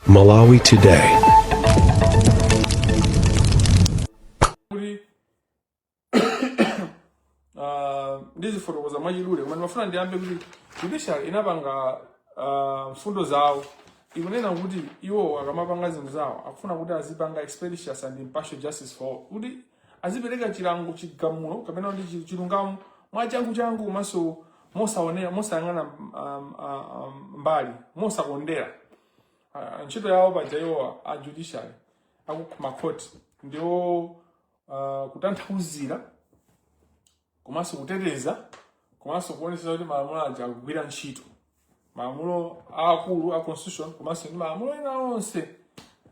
Malawi Today. Kuti ndizifotokoza mwachidule, koma ndimafuna ndiyambe kuti judiciary inapanga mfundo zawo. Ikunena kuti iwo akamapanga zinthu zawo akufuna kuti azipanga expeditious and impartial justice for all, kuti azipereka chilango, chigamulo kapena kuti chilungamo mwachangu changu komanso mosaonera, mosayang'ana mbali, mosakondera. Ntchito yawo paja iwo a judiciary aku makhoti ndiwo kutanthauzira komanso kuteteza komanso kuonetsetsa kuti malamulo aja akugwira ntchito, malamulo aakulu a constitution komanso ndi malamulo ena onse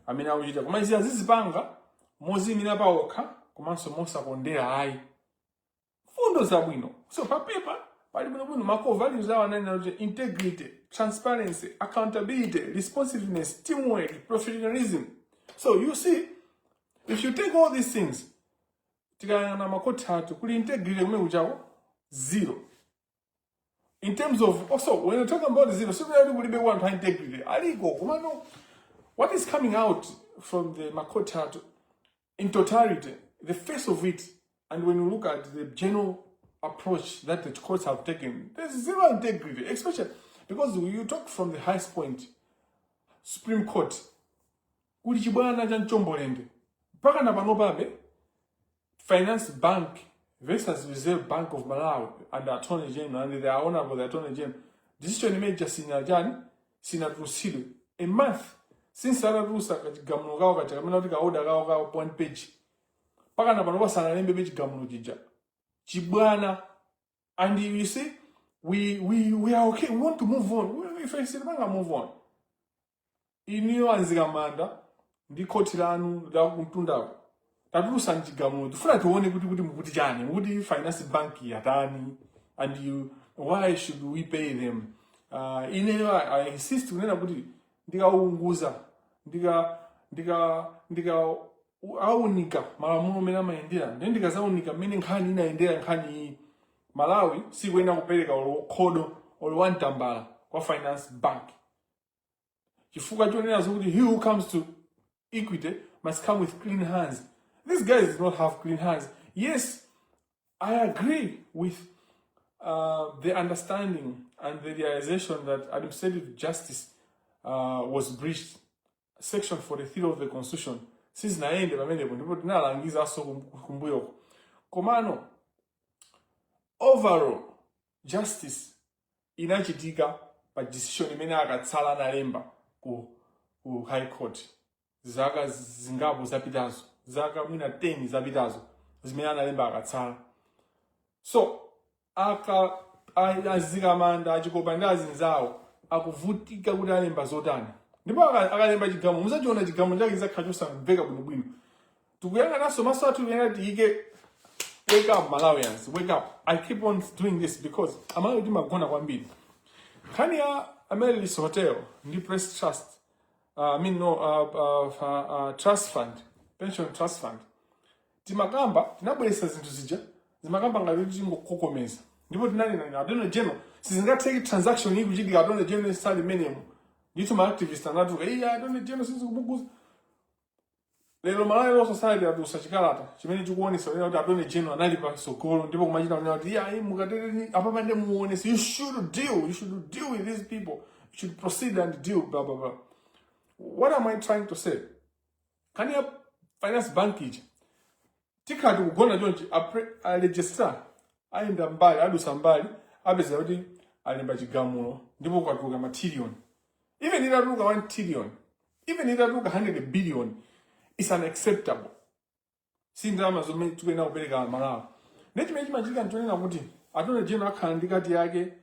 amene akuchita. Koma izi azizipanga moziyimira pawokha komanso mosakondera ayi. Mfundo zabwino. So pa paper pali bwinobwino. Ma core values awo ananena kuti integrity, transparency, accountability, responsiveness, teamwork, professionalism. So you see, if you take all these things, tikayang'ana makhoti athu, kuli integrity kumene kuchako? Zero. In terms of also, when you're talking about zero, sikuti kulibe anthu a integrity, aliko. Komano what is coming out from the makhoti athu in totality, the face of it, and when you look at the general approach that the courts have taken, there's zero integrity, especially because you talk from the highest point, Supreme Court, kuli chibwana cha mchombolende mpaka na panopabe. Finance Bank versus Reserve Bank of Malawi and the Attorney General and the Honorable the Attorney General decision imene sina chani, sinatulusidwe a month since atatulusa kachigamulo kawo kaja kamene kuti ka order kawo ka one page, mpaka na pano pasanalembe chigamulo chija. Chibwana. And you see, we are okay, we want to move on. Ife sitipanga move on. Iniyo a Mzikamanda ndi khoti lanu la kumtundako, tatulusa chigamulo, tifuna tione kuti mukuti chani, mukuti Finance Bank yatani, and you, why should we pay them? Ineyo I insist kunena kuti ndikaunguza, ndika aunika malamulo amene amayendera, ndiye ndikazaunika mmene nkhani inayendera, nkhani iyi, Malawi sikuyenera kupereka olo khodo olo wamtambala kwa Finance Bank, chifukwa chonena zokuti he who comes to equity must come with clean hands. These guys do not have clean hands. Yes, I agree with the understanding and the realization that administrative justice was breached. Section 43 of the constitution sizinayende pamenepo, ndipo tinalangizanso kumbuyoko. Komano overall justice inachitika pa decision imene Akatsala analemba ku High Court zaka zingapo zapitazo, zaka mwina 10 zapitazo, zimene analemba Akatsala. So aka a Mzikamanda, Achikopa ndi azinzawo akuvutika kuti alemba zotani, ndipo akalemba chigamulo, muzachiona chigamulo chake chizakhala chosamveka bwinobwino. Tikuyang'ananso maso athu kuyang'ana tiyike. Wake up, Malawians, wake up. I keep on doing this because Amalawi timagona kwambiri. Nkhani ya Amaryllis Hotel ndi Press Trust, I mean, no, trust fund, pension trust fund, timakamba, tinabweretsa zinthu zija, zimakamba ngati kuti tingokokomeza, ndipo tinanena Attorney General sizingatheki transaction iyi kuchitika Attorney General sali menemo. Ndithu ma activist anatuka, iya, Attorney General sizikumuguza. Lero Malawi Law Society atulutsa chikalata chimene chikuonesa kunena kuti Attorney General anali pasogolo, ndipo kumachita kunena kuti iya, ayi, mukatereni apapa ndi muonese, you should deal, you should deal with these people, you should proceed and deal, blah blah blah. What am I trying to say? Nkhani ya Finance Bank ija, tikhala tikugona chonchi, a registrar ayenda mbali, adusa mbali, apeza kuti alemba chigamulo ndipo kwatuluka ma trillion. Even itatuluka 1 trillion, even itatuluka 100 billion, is unacceptable. Si ndalama zomwe tikuyenera kupereka Malawi. Ndi chimene chimachitika nchonena kuti Attorney General akhala ndi cut yake,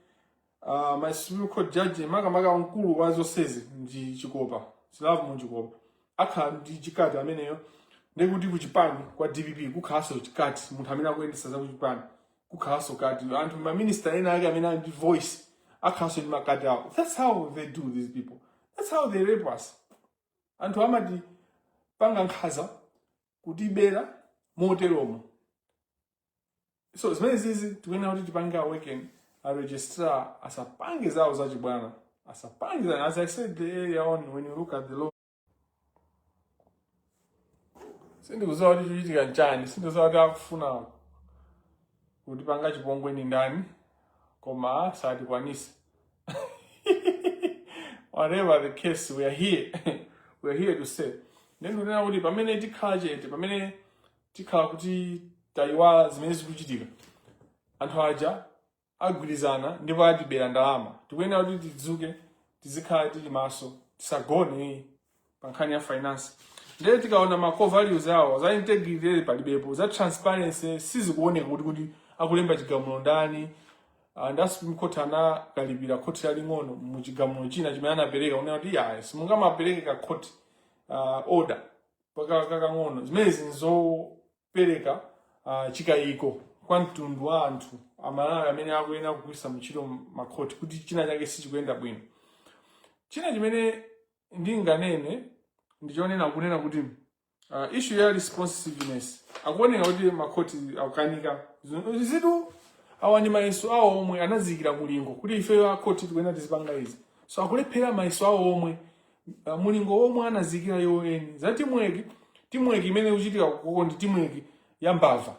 ma Supreme Court judge, makamaka mkulu wa zonsezi ndi Chikopa, Lovemore Chikopa, akhala ndi chi cut ameneyo. Ndikuti kuchipani kwa DPP kukhalanso chi cut, munthu amene akuyendetsa za kuchipani kukhalanso cut, anthu maminista ena ake amene ali ndi voice akhalanso ndi ma cut awo. That's how they do, these people. That's how they rape us. Anthu amati panga nkhaza, kutibera moteromo. So zimene zizi tikuyenera kuti tipange awaken a registrar asapange zawo zachibwana, asapange. As I said earlier on, when you look at the law Sindikudziwa kuti chikuchitika nchani, sindikudziwa kuti akufuna kutipanga chipongwe ndi ndani, koma satikwanisa. Whatever the case, we are here, we are here to say. Ndikunena kuti pamene tikhala chete, pamene tikhala kuti tayiwala zimene zikuchitika, anthu aja agwirizana ndipo atibera ndalama. Tikuyenera kuti tidzuke, tizikhala tili maso, tisagone pa nkhani ya finance. Ndiye tikaona ma core values awo, za integrity palibepo, za transparency sizikuoneka kuti akulemba chigamulo ndani. And a Supreme Court anakalipira khoti laling'ono mu chigamulo china chimene anapereka kunena kuti ayi, simungamapereke ka court order kakang'ono. Zimenezi nzopereka chikayiko kwa mtundu wa anthu Amalawi amene akuyenera kugwiritsa ntchito makhoti kuti china chake sichikuyenda bwino. China chimene ndinganene ndichonena kunena kuti issue ya responsiveness, akuoneka kuti makhoti akukanika zitu. Awa ndi mayeso awo omwe anaziyikira mulingo kuti ifeyo akhoti tikuyenera tizipanga izi, so akulephera mayeso awo omwe, mulingo omwe anaziyikira iwo eni. Za teamwork, teamwork imene ikuchitika koko ndi teamwork ya mbava,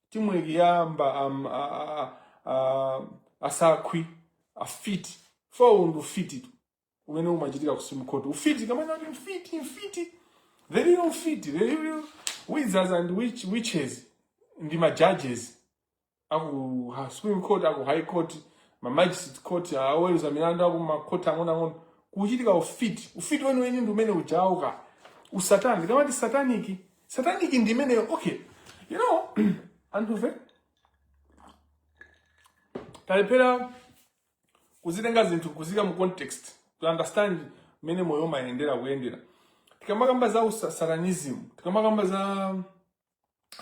teamwork ya mba, asakhwi, afiti. Fowu ndi ufiti tu umene umachitika ku Supreme Court. Ufiti kamene kuti mfiti, mfiti, the real mfiti, the real wizards and witches ndi ma judges aku Supreme Court, aku High Court, ma magistrate court, aweruza milandu aku ma court ang'onoang'ono. Kuchitika ufiti, ufiti weniweni ndi umene ujauka usatani. Ndikamati satanic, satanic ndi imeneyo. Okay, anthufe talephera kuzitenga zinthu kuzika mu context to understand mmene moyo umayendera kuyendera. Tikamakamba za satanism, tikamakamba za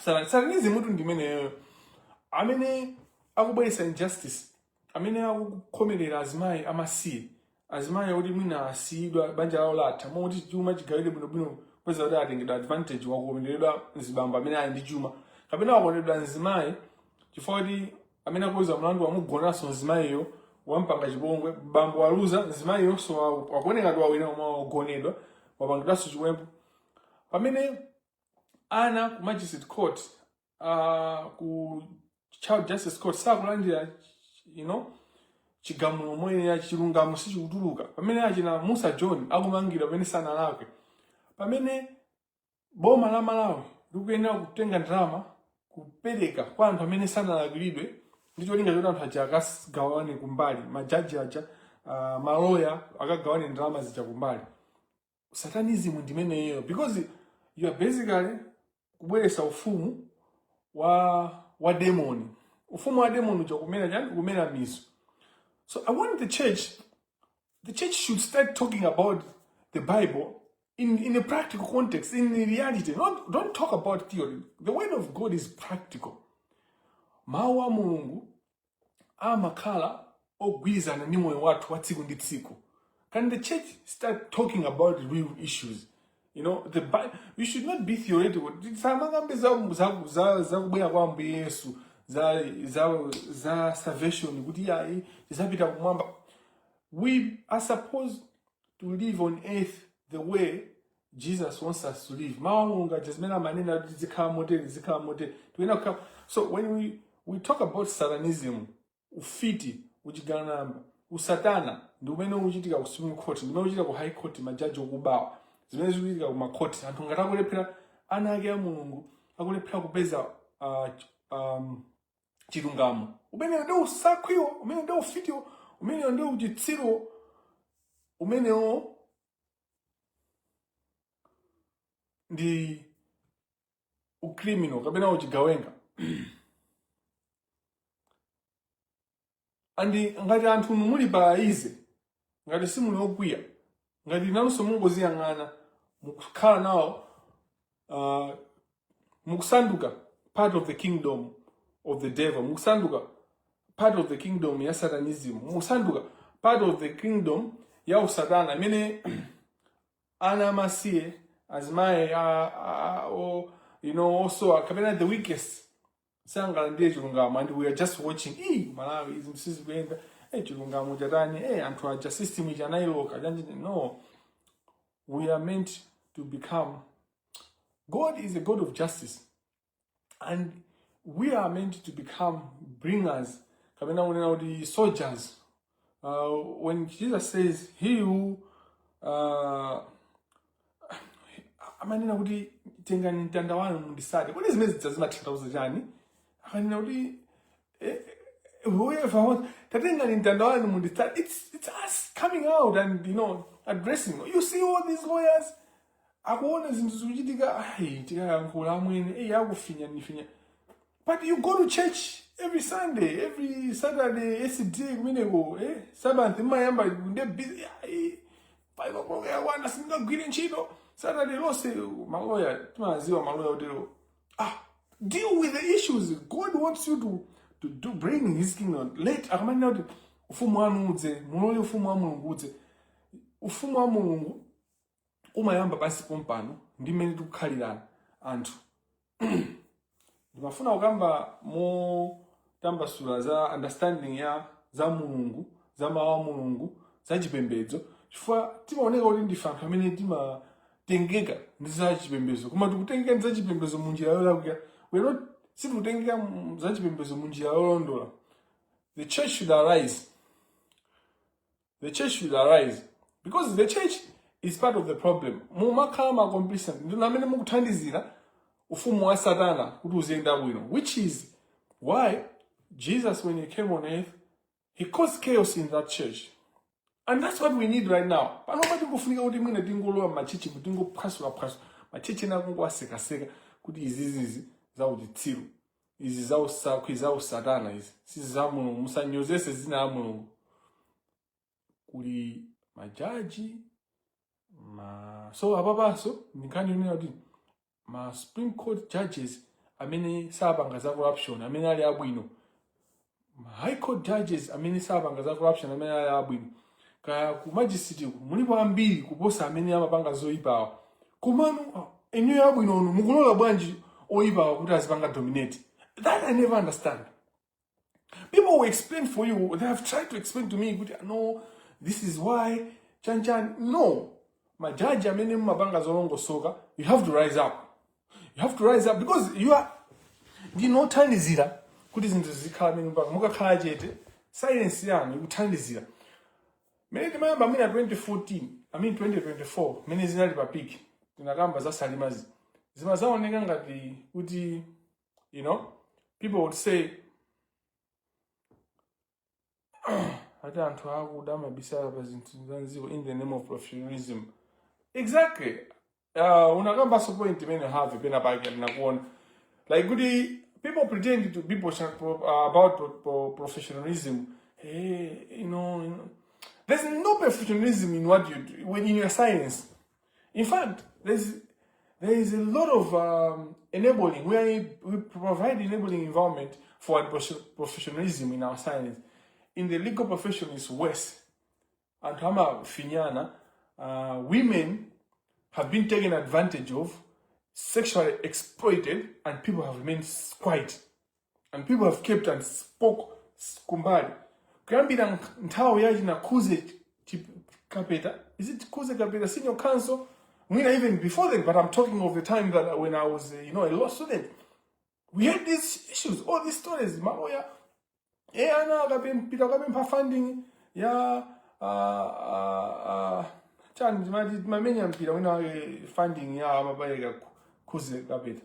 satanism tu ndi imeneyo amene akubweretsa injustice, amene akukhomerera azimayi amasiye, azimayi oti mwina asiyidwa, banja lawo latha, moti chuma chigawire bwinobwino kupeza kuti atengedwa advantage, wakukonderedwa mzibambo amene ali ndi chuma, kapena wakondedwa mzimayi chifukwa kuti amene akuweruza mlandu wamugonanso mzimayiyo, wampanga chipongwe, bambo waluza, mzimayiyonso wakuoneka kuti wawina koma wagonedwa, wapangidwanso chiwembu. Pamene ana ku magistrate court, ku child justice court sakulandira chigamulo moyenera, chilungamo sichikutuluka, pamene achina Musa John akumangira pamene sanalakwe, pamene boma la Malawi likuyenera kutenga ndalama kupereka kwa anthu amene sanalakwiridwe ndi cholinga choti anthu aja akagawane kumbali, majaji aja, maloya akagawane ndalama zija kumbali. Satanism ndimeneyo, because you are basically kubweretsa ufumu wa demon. Ufumu wa demon uja kumera chani? Kumera mizu. So I want the church should start talking about the Bible in a practical context, in reality. Not, don't talk about theory. The word of God is practical. Mawu a Mulungu amakhala ogwirizana ndi moyo wathu wa tsiku ndi tsiku. Can the church start talking about real issues? We should not be theoretical. Samakambe za kubwera kwa Ambuye Yesu, za salvation, kuti yayi, tizapita kumwamba. We are supposed to live on earth the way Jesus wants us to live. Mawu a Mulungu aja zimene amanena kuti zikhala motere, zikhala motere, tikuyenera kukhala. So when we talk about satanism, ufiti, uchiganamba, usatana ndi umene ukuchitika ku Supreme Court, ndi umene ukuchitika ku High Court, majaji okubawa, zimene zikuchitika ku makhoti, anthu ngati akulephera, ana ake a Mulungu akulephera kupeza chilungamo, umene ndi usakhwiwo, umene ndi ufitiwo, umene ndi uchitsiruwo, umenewo ndi ucriminal kapena uchigawenga. And ngati anthu muli pa easy, ngati simuli okwiya, ngati nanunso mungoziyang'ana, mukukhala nawo, mukusanduka part of the kingdom of the devil, mukusanduka part of the kingdom ya satanism, mukusanduka part of the kingdom ya usatana imene ana amasiye, azimayi osowa kapena the weakest sangalandire chilungamo, and we are just watching. Ii, Malawi izi sizikuyenda, chilungamo chatani? Anthu aja system ichi anayiloka chanji. No, we are meant to become good. God is a God of justice and we are meant to become bringers, kapena kunena kuti soldiers. When Jesus says he who amanena kuti tengani mtanda wanu mundisate, kodi zimene zidza zimatanthauza chani? Akanena kuti whoever wants, tatengani mtanda wanu mundisate, it's us coming out and addressing. You see all these lawyers akuona zinthu zikuchitika, ayi, tikayankhula amwene eyi akufinya nifinya. But you go to church every Sunday, every Saturday, SDA kumeneko, eh? Sabbath mmayamba nde busy, ayi, 5 o'clock yakwana, sindingagwire ntchito Saturday lonse. Maloya timaziwa maloya utero. Ah, deal with the issues. God wants you to do, bring his kingdom. Let akamanena kuti ufumu wanu udze, mulole ufumu wa Mulungu udze. Ufumu wa Mulungu umayamba pansi pompano ndi mmene tikukhalirana anthu. Ndimafuna kukamba motambasula za understanding ya za Mulungu, za mawu a Mulungu, za chipembedzo, chifukwa timaoneka kuti ndife anthu amene timatengeka ndi za chipembedzo, koma tikutengeka ndi za chipembedzo mu njira yolakwika. We are not, sitikutengeka za chipembedzo mu njira yolondola. The church should arise. The church should arise because the church is part of the problem. Mumakhala ma complicit, ndinu amene mukuthandizira ufumu wa Satana kuti uziyenda bwino, which is why Jesus, when he came on earth, he caused chaos in that church, and that's what we need right now. Panopa tikufunika kuti mwina tingolowa m'machechi, tingophwasulaphwasula machechi ena, kungowasekaseka kuti izizizi zauchitsiru, izi zausakwi, zausatana, izi sizi za Mulungu, musanyozese zina la Mulungu. Kuli majaji ma so apapanso ndinkhani yonena kuti ma Supreme Court judges amene sapanga za corruption, amene ali abwino, ma High Court judges amene sapanga za corruption, amene ali abwino, kaya ku magistrate ku mulipo ambiri kuposa amene amapanga zoyipawa. Komano inuyo abwino unu mukulola bwanji oyipawa kuti azipanga dominate? That I never understand. People will explain for you. They have tried to explain to me kuti no, this is why chanchan. No, majaji amene mumapanga zolongosoka, you have to rise up. You have to rise up because you are ndinothandizira kuti zinthu zizikhala mene mpaka mukakhala chete, silence yanu ikuthandizira. Mene timayamba mwina 2014, I mean 2024, mene zinali pa peak, tinakamba za Salimazi, zimazaoneka ngati kuti people would say ati anthu akuda amabisala pa zinthu za mdziko in the name of professionalism. Exactly. Unakambanso point imene have pena pake ndinakuona like kuti people pretend to be about professionalism. Hey, there's no professionalism in what you do when in your science. In fact, there is a lot of enabling. We provide enabling environment for professionalism in our science. In the legal profession is worse. Anthu amafinyana. Women have been taken advantage of, sexually exploited, and people have remained quiet, and people have kept and spoke kumbali. Kuyambira nthawi yachina Khuze Kapeta, is it Khuze Kapeta Senior Counsel? Mwina even before then, but I'm talking of the time that when I was a law student, we had these issues, all these stories. Maloya e ana akapempita akapempha funding ya chani, timati timamenya mpira wina wake, funding ya amapereka Khuze Kapeta,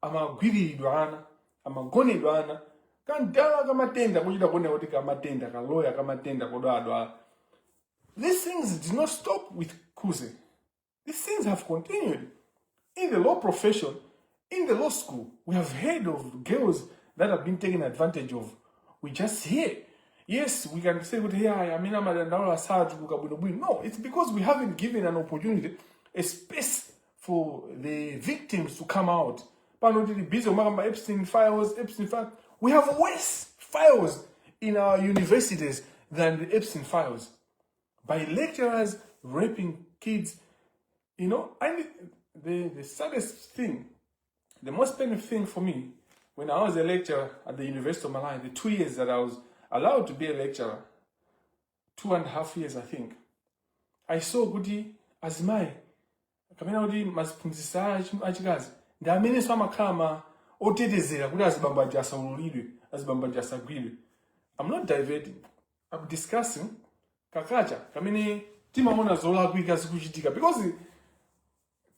amagwiriridwa ana, amagonedwa ana, kandala kamatenda kuchita kuoneka kuti kamatenda kaloya kamatenda kodwadwala. These things did not stop with Khuze. These things have continued in the law profession. In the law school, we have heard of girls that have been taken advantage of. We just hear. Yes, we can say kuti hey, amene amadandaula asatuluka bwinobwino. No, it's because we haven't given an opportunity, a space for the victims to come out. Pano tili busy kumakamba Epstein files, Epstein files. We have worse files in our universities than the Epstein files, by lecturers raping kids. And the saddest thing, the most painful thing for me, when I was a lecturer at the University of Malawi, the 2 years that I was allowed to be a lecturer, 2.5 years, I think, I saw kuti azimayi kapena kuti maziphunzitsi achikazi ndi amenenso amakhala ma otetezera kuti azibambo aja asaululidwe, azibambo aja asagwidwe. I'm not diverting. I'm discussing ka culture kamene timaona zolakwika zikuchitika, because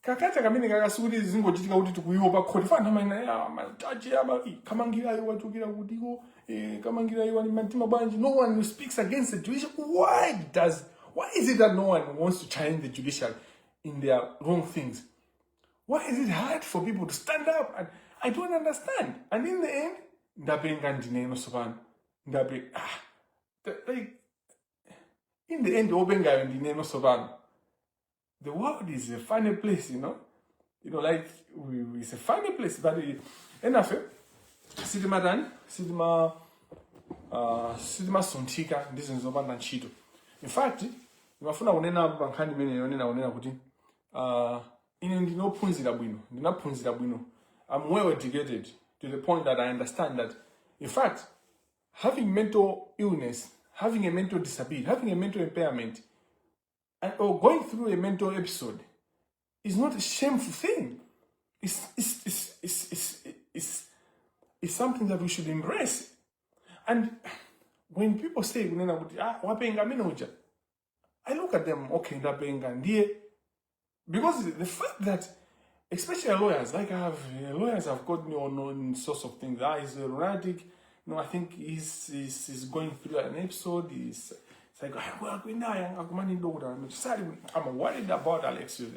ka culture kamene kakasikuti zingochitika kuti tikuiopa khoti fana maina majaji ama Kamangirayo wachokera kutiko, Kamangirayo ali mtima bwanji. No one who speaks against the judiciary. Why is it that no one wants to challenge the judiciary in their wrong things? Why is it hard for people to stand up? And I don't understand. And in the end, ndapenga ndineno sopano ndape ah, like, in the end, opengayo ndineno sopano. The world is a funny place. Like it's a funny place, but enafe sitimatani, sitimasunthika ndi zinthu zopanda ntchito. In fact, ndimafuna kunena pa nkhani imene yonena kunena kuti ine ndinophunzira bwino, ndinaphunzira bwino. I'm well educated to the point that I understand that, in fact, having mental illness, having a mental disability, having a mental impairment or going through a mental episode is not a shameful thing. It's something that we should embrace. And when people say kunena kuti, "Ah, wapenga amene uja," I look at them, okay, ndapenga ndiye, because the fact that, especially lawyers, like lawyers have got me on sorts of things. Ah, he's a lunatic. I think he's going through an episode. He's it's like, ah, well, I'm worried about Alexius.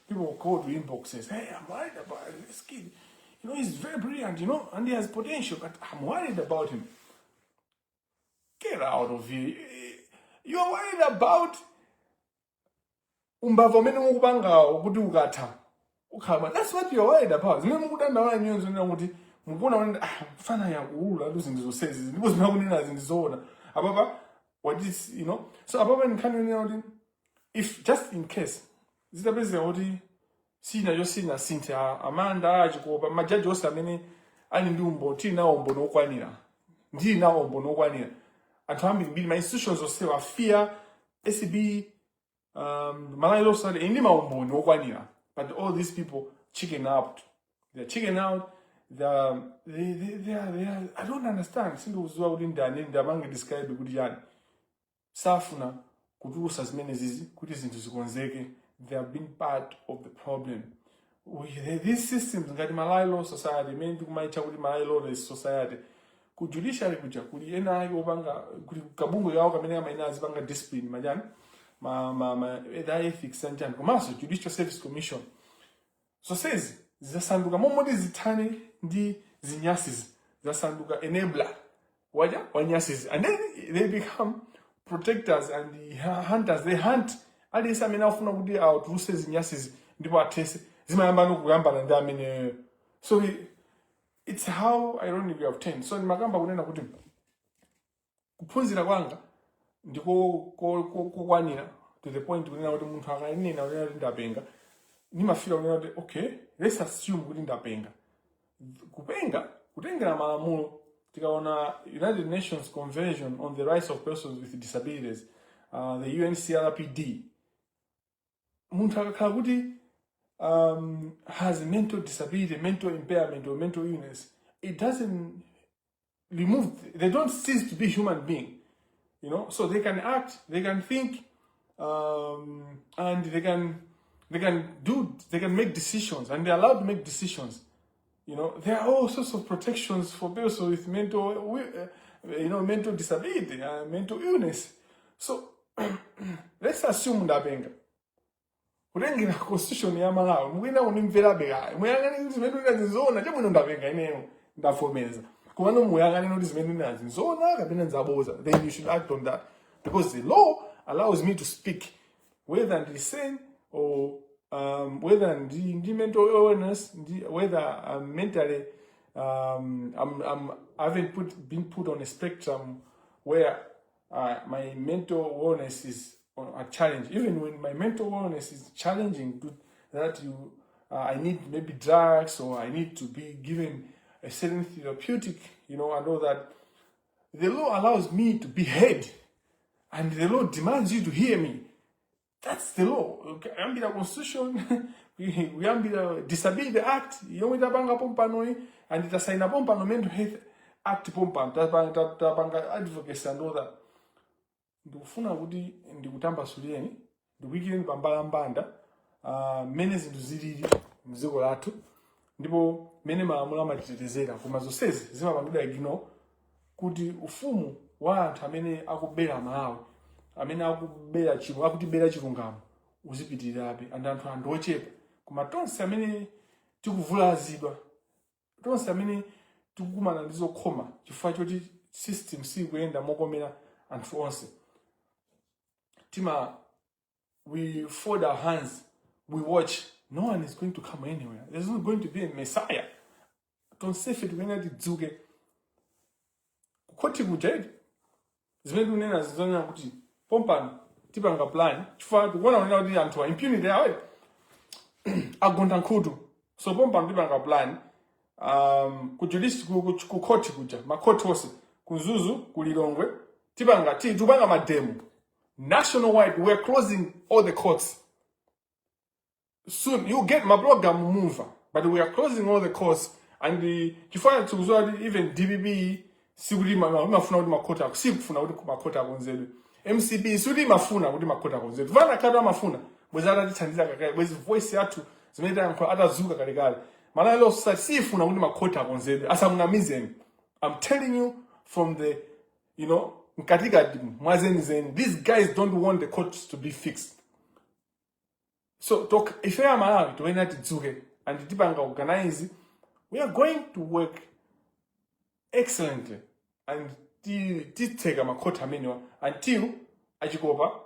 People call to inboxes, "Hey, I'm worried about this kid. He's very brilliant, and he has potential, but I'm worried about him." Get out of here. You're worried about umbava umene mukupangawo kuti ukatha ukhala. That's what you're worried about. Zimene mukudandaula inuyo zonena kuti mukuona kuti, ah, mfana yakuulula tu zinthu zonsezi, ndipo zimene akunena zinthu zoona apapa, what is you know so apapa nkhani yonena kuti if just in case zitapezeka kuti sina chosina sinthe amanda achikopa majaji onse amene ali ndi umboni, tili nawo umboni okwanira, ndili nawo umboni okwanira, anthu ambirimbiri, ma institutions onsewa, FIA, ACB, Malawi Law Society, ndi maumboni okwanira, but all these people chicken out. They're chicken out. They are, I don't understand. Sindikudziwa kuti ndani ndamange describe kuti chani. Safuna kutulusa zimene zizi kuti zinthu zikonzeke. They have been part of the problem. These systems ngati Malawi Law Society imene ndikumaitcha kuti Malawi Lawless Society, ku judiciary kuja kuli ena ake opanga, kuli kabungwe kawo kamene amaina azipanga discipline majani ma either ethics and chani, komanso Judicial Service Commission. Zonsezi zasanduka momoti zithane ndi zinyasizi, zasanduka enabler waja wanyasizi, and then they become protectors and the hunters. They hunt aliyense amene afuna kuti atuluse zinyasizi ndipo athese, zimayamba kuyambana ndi ameneyo. So it's how ironic we have turned. So ndimakamba kunena kuti kuphunzira kwanga ndiko kokwanira to the point kunena kuti munthu akanena kunena kuti ndapenga, ndimafika kunena kuti, okay, let's assume kuti ndapenga. Kupenga, kutengera malamulo, tikaona United Nations Convention on the Rights of Persons with Disabilities, the UNCRPD, munthu akakhala kuti has a mental disability, mental impairment or mental illness, it doesn't remove, they don't cease to be human being. So they can act, they can think, and they can make decisions, and they're allowed to make decisions. There are all sorts of protections for people with mental disability and mental illness. So let's assume ndapenga. Kutengera constitution ya Malawi, mukuyenda kunimverabe kaya muyang'ane kuti zimene ndinazi nzoona. Chabwino, ndapenga ineyo, ndavomereza, komano muyang'ane kuti zimene ndinazi nzoona kapena nzaboza. Then you should act on that, because the law allows me to speak whether ndili sane or whether ndi mental illness, whether I'm mentally I haven't been put on a spectrum where my mental wellness is on a challenge. Even when my mental wellness is challenging, to, that you, I need maybe drugs or I need to be given a certain therapeutic, and all that. The law allows me to be heard, and the law demands you to hear me. That's the law. Kuyambira constitution, Kuyambira Disability Act yomwe tapanga pompanoyi and tasaina pompano, Mental Health Act pompano tapanga advocacy and all that. Ndikufuna kuti ndikutambasulireni, ndikuyikireni pambalambanda mmene zinthu zilili mdziko lathu ndipo mmene malamulo amatitetezera, koma zonsezi zimapangidwa ignore kuti ufumu wa anthu amene akubera Malawi, amene akubera chilu akutibera chilungamo uzipitirirabe. And anthu ochepa, koma tonse amene tikuvulazidwa, tonse amene tikukumana ndi zokhoma chifukwa choti system sikuyenda mokomera anthu onse, tima we fold our hands, we watch. No one is going to come anywhere. There's not going to be a messiah. Tonsefe tikuyenera tidzuke. Kukhoti kuja eti, zimene tikunena zizonena kuti pompano tipanga plan, chifukwa tikuona kunena kuti anthu a impunity yawo agonda nkhutu. So pompano tipanga plan ku judicial, ku court kuja, makhoti onse ku Mzuzu, ku Lilongwe, tipanga tupanga mademo national wide. We are closing all the courts soon. You get my program mumva, but we are closing all the courts and the chifukwa tikuzowa kuti even DPP sikuti imafuna kuti makhoti ako, sikufuna kuti makhoti akonzedwe. MCP sikuti imafuna kuti makhoti akonzedwe. Vana khatu amafuna bwezi atatithandiza kakale, bwezi voice yathu zimene tayankhula atazuka kalekale. Malawi Law Society sifuna kuti makhoti akonzedwe, asamunamizeni. I'm telling you from the mkatikati mwazenizeni, these guys don't want the courts to be fixed. So talk ife ya Malawi toyenera tidzuke and tipanga organize. We are going to work excellently and titseka makhoti amenewa until achikopa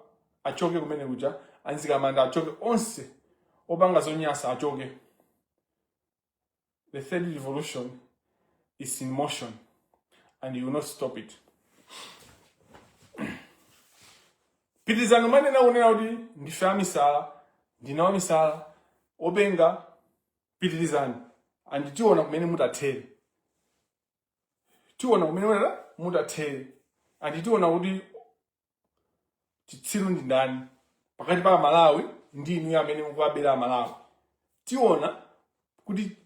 achoke kumene kuja, anzikamanda achoke, onse opanga zonyasa achoke. The third revolution is in motion and you will not stop it. Pitirizani manena kunena kuti ndife amisala, ndine wamisala, openga. Pitirizani and tiona kumene mutathere, tiona kumene mutathere and tiona kuti chitsiru ndi ndani pakati pa Amalawi ndi inuyo amene mukuwabera Amalawi. Tiona kuti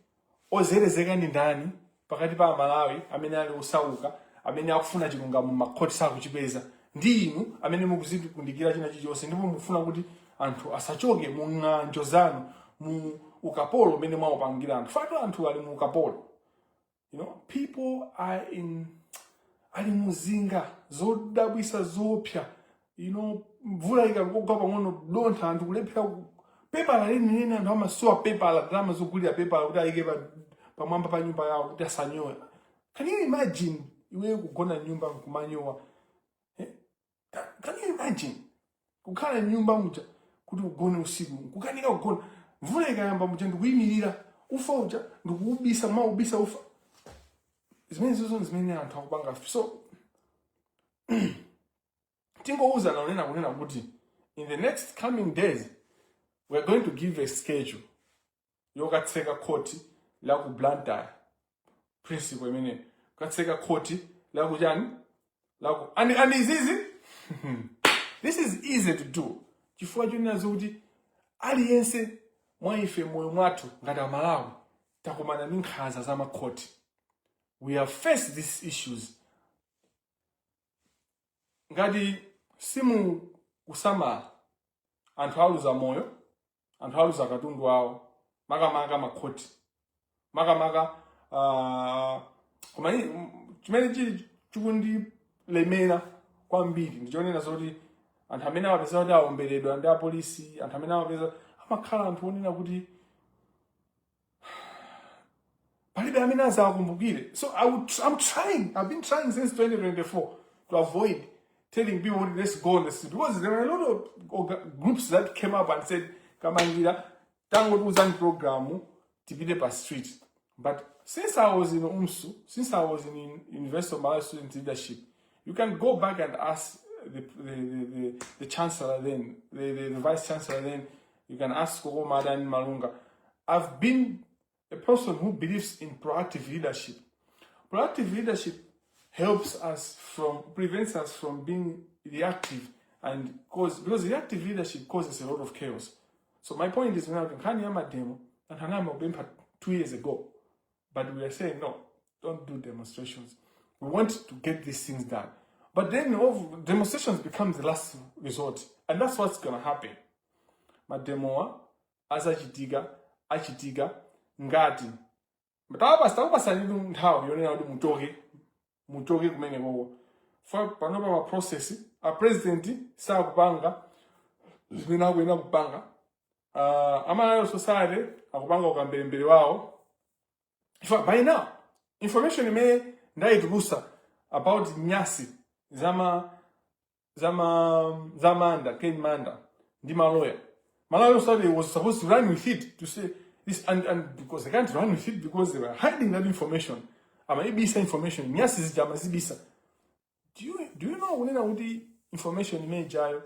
ozerezeka ndi ndani pakati pa Amalawi amene ali osauka, amene akufuna chilungamo makhoti sakuchipeza, ndi inu amene mukuzikundikira china chilichonse ndipo mukufuna kuti anthu asachoke mu ng'anjo zanu, mu ukapolo umene mwaupangira anthu. Fatu anthu ali mu ukapolo. People are in ali muzinga zodabwisa, zopsa. Mvula ikangogwa pang'ono, dontha, anthu kulephera pepala lenileni. Anthu amasowa pepala, ndalama zogulira pepala kuti ayike pamwamba pa nyumba yawo kuti asanyowe. Can you imagine iweyo kugona nyumba nkumanyowa? Eh? Can you imagine kukhala nyumba muja kuti ugone usiku nkukanika kugona, mvula ikayamba muja ndikuyimirira ufa uja ndikuubisa, maubisa ufa? Zimene zozo zimene anthu akupanga. So tingouza naonena kunena kuti in the next coming days we are going to give a schedule yokatseka khoti la ku Blantyre, principle imene kukatseka khoti la ku chani, la ku and izizi, this is easy to do chifukwa chonena zokuti aliyense mwa ife moyo mwathu ngati Amalawi takumana ndi nkhanza za makhoti. We have faced these issues. Ngati simukusamala, anthu aluza moyo, anthu aluza katundu awo, makamaka makhoti, makamaka koma chimene chili chikundilemera kwambiri ndichonena zoti anthu amene amapeza kuti awomberedwa ndi apolisi, anthu amene amapeza amakhala anthu onena kuti palibe amene azakumbukire. So I'm trying, I've been trying since 2024 to avoid telling people, "Let's go on the street," because there were a lot of groups that came up and said, "Kamangira, tangotiuzani program tipite pa street." But since I was in UMSU, since I was in University of Malawi Student Leadership, you can go back and ask the chancellor then, the vice chancellor then, you can ask Koko Madan Malunga. I've been a person who believes in proactive leadership. Proactive leadership helps us from prevents us from being reactive and cause because reactive leadership causes a lot of chaos. So my point is kuti nkhani ya mademo, anthu anayamba kupempha 2 years ago, but we are saying, "No, don't do demonstrations. We want to get these things done." But then demonstrations become the last resort, and that's what's gonna happen. Mademowa azachitika, achitika ngati takupasani nthawi yonena kuti muchoke, muchoke kumenekoko. Fa panopa ma process a president sakupanga zimene akuyenera kupanga. Amalawi Society akupanga ukambelembere wawo. If by now information imene ndayitulusa about nyasi zama Manda, Ken Manda ndi maloya, Malawi Society was supposed to run with it to say this, and because they can't run with it because they were hiding that information, amaibisa information, nyasi zija amazibisa. Do you know kunena kuti information imene ijayo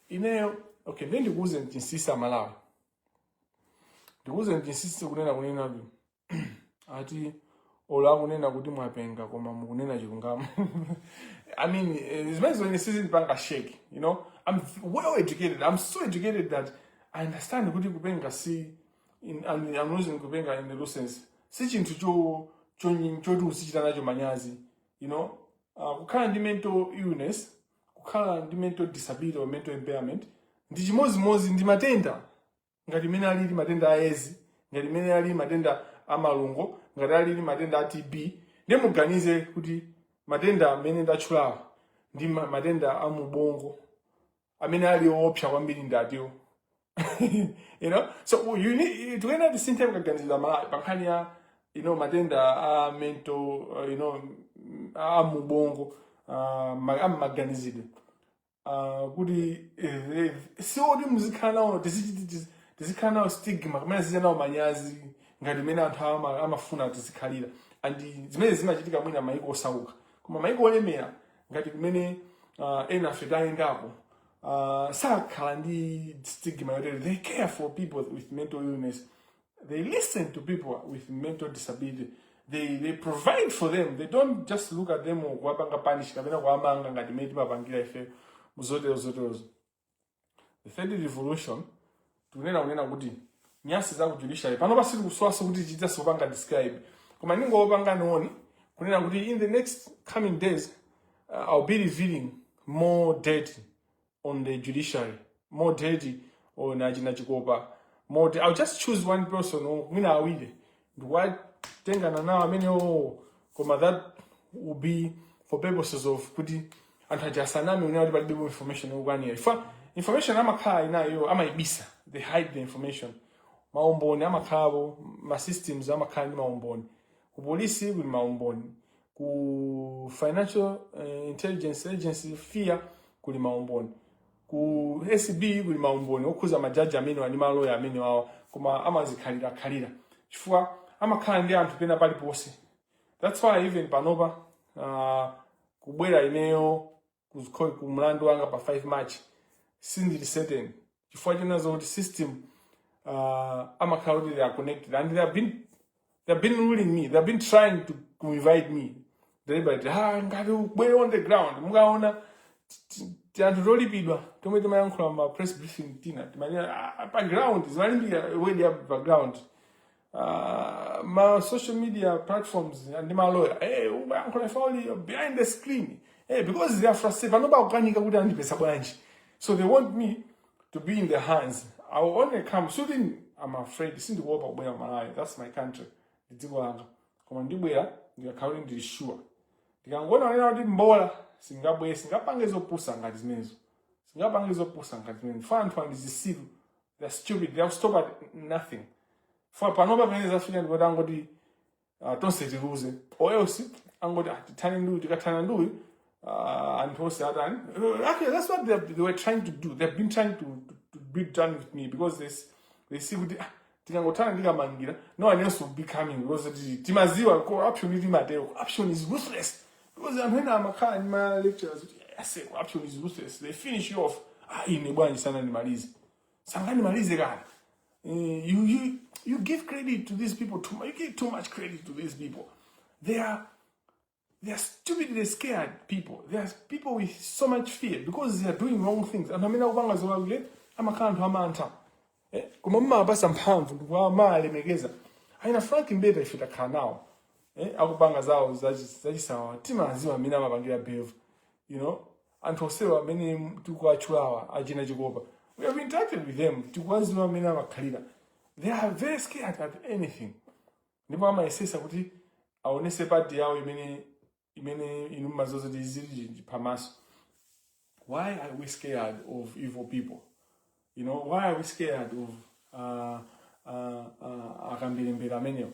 ineyo, okay, ndiye ndikuuze chinsinsi, Malawi, ndikuuze chinsinsi kunena kuti ati olo akunena kuti mwapenga koma mukunena chilungamo. I mean, zimene zone sizindipanga shake. I'm well educated. I'm so educated that I understand kuti kupenga si I'm using kupenga in the loose sense, si chinthu choti uzichita nacho manyazi. Kukhala ndi mental illness, kukhala ndi mental disability or mental impairment ndi chimozimozi ndi matenda ngati imene alili matenda a Edzi, ngati imene alili matenda a malungo, ngati alili matenda a TB. Ndiye muganize kuti matenda amene ndatchulawa ndi matenda a mubongo amene ali owopsa kwambiri ndi atiwo. So you need tikuyenera tisinthe kukaganizira Malawi pa nkhani ya matenda a mental, a mubongo, a maganizidwe, kuti sioti muzikhala nawo, tizikhala nawo stigma kumene zichita nawo manyazi ngati imene anthu amafuna tizikhalira. And zimene zimachitika mwina maiko osauka, koma maiko olemera ngati kumene ena afe tayendako, sakhala ndi stigma yotere. They care for people with mental illness. They listen to people with mental disability. They provide for them. They don't just look at them or kuwapanga punish kapena kuwamanga ngati imene timapangira ife muzotero zoterozo. The third revolution, tikunena kunena kuti nyasi za ku judiciary pano pasili kuswaso kuti tichitaso kupanga describe, koma ningopanga nioni kunena kuti in the next coming days, I'll be revealing more dirt on the judiciary, more dirty on achina Chikopa, more I'll just choose one person or mwina awiri ndikuwatengana nawo amenewo, koma that will be for purposes of kuti anthu aja asaname unena kuti palibepo information yokwanira. Ifa information amakhala inayo, amayibisa. They hide the information. Maumboni amakhalapo, ma systems amakhala ndi maumboni. Ku polisi kuli maumboni, ku Financial Intelligence Agency, FIA, kuli maumboni, ku ACB kuli maumboni okhuza majaji amene ndi maloya amene wawa, koma amazikhalira khalira chifukwa amakhala ndi anthu pena paliponse. That's why even panopa, kubwera ineyo ku mlandu wanga pa 5 March sindili certain, chifukwa chinazo kuti system amakhala kuti they are connected and they have been ruling me. They have been trying to invite me deliberately. Ah, ngati ubwere on the ground, mukaona anthu tolipidwa tomwe timayankhula ma press briefing tina timanena, ah, pa ground zimalimbika word ya pa ground, ma social media platforms ndi maloya, hey, umayankhula ifauli behind the screen, hey, because they are frustrated panopa kukanika kuti andipesa bwanji. So they want me to be in their hands. I will only come shooting. I'm afraid, sindikuopa kubwera Malawi. That's my country, ndi dziko langa, koma ndibwera ndikakhala kuti ndili sure. Ndikangoona onena kuti mbola, singabwere, singapange zopusa ngati zimenezo, singapange zopusa ngati zimenezo. Fa anthu andizisiru. They're stupid. They'll stop at nothing. Fa panopa pamene zafika ndipoti angoti tonse tiluze or else angoti, ah, tithane nduyu, tikathana nduyu, anthu onse atani. Actually, that's what they were trying to do. They've been trying to be done with me because they see kuti, ah, tikangothana ndikamangira, no one else will be coming because timaziwa corruption ili matero. Corruption is ruthless because anthu ena amakhala ndi ma lectures kuti, yes, corruption is ruthless. They finish you off. Ah, ine bwanji sana ndimalize, sangandimalize kale. You give credit to these people too much. You give too much credit to these people. They are stupidly scared people. They are people with so much fear because they are doing wrong things. Anthu amene akupanga zolakwika amakhala anthu amantha. Eh? Koma mumawapasa mphamvu ndikumawalemekeza. Aina Frank Mbeta ife takhala nawo. Eh, akupanga zawo zachisawawa timaziwa amene amapangira behave. Anthu onsewa amene tikuwatchulawa achina Chikopa. We have interacted with them. Tikuwaziwa amene amakhalira. They are very scared at anything. Ndipo amayesesa kuti aonese part yawo imene inu mumaziwa zoti zili pamaso. Why are we scared of evil people? Why are we scared of akambirembere amenewo?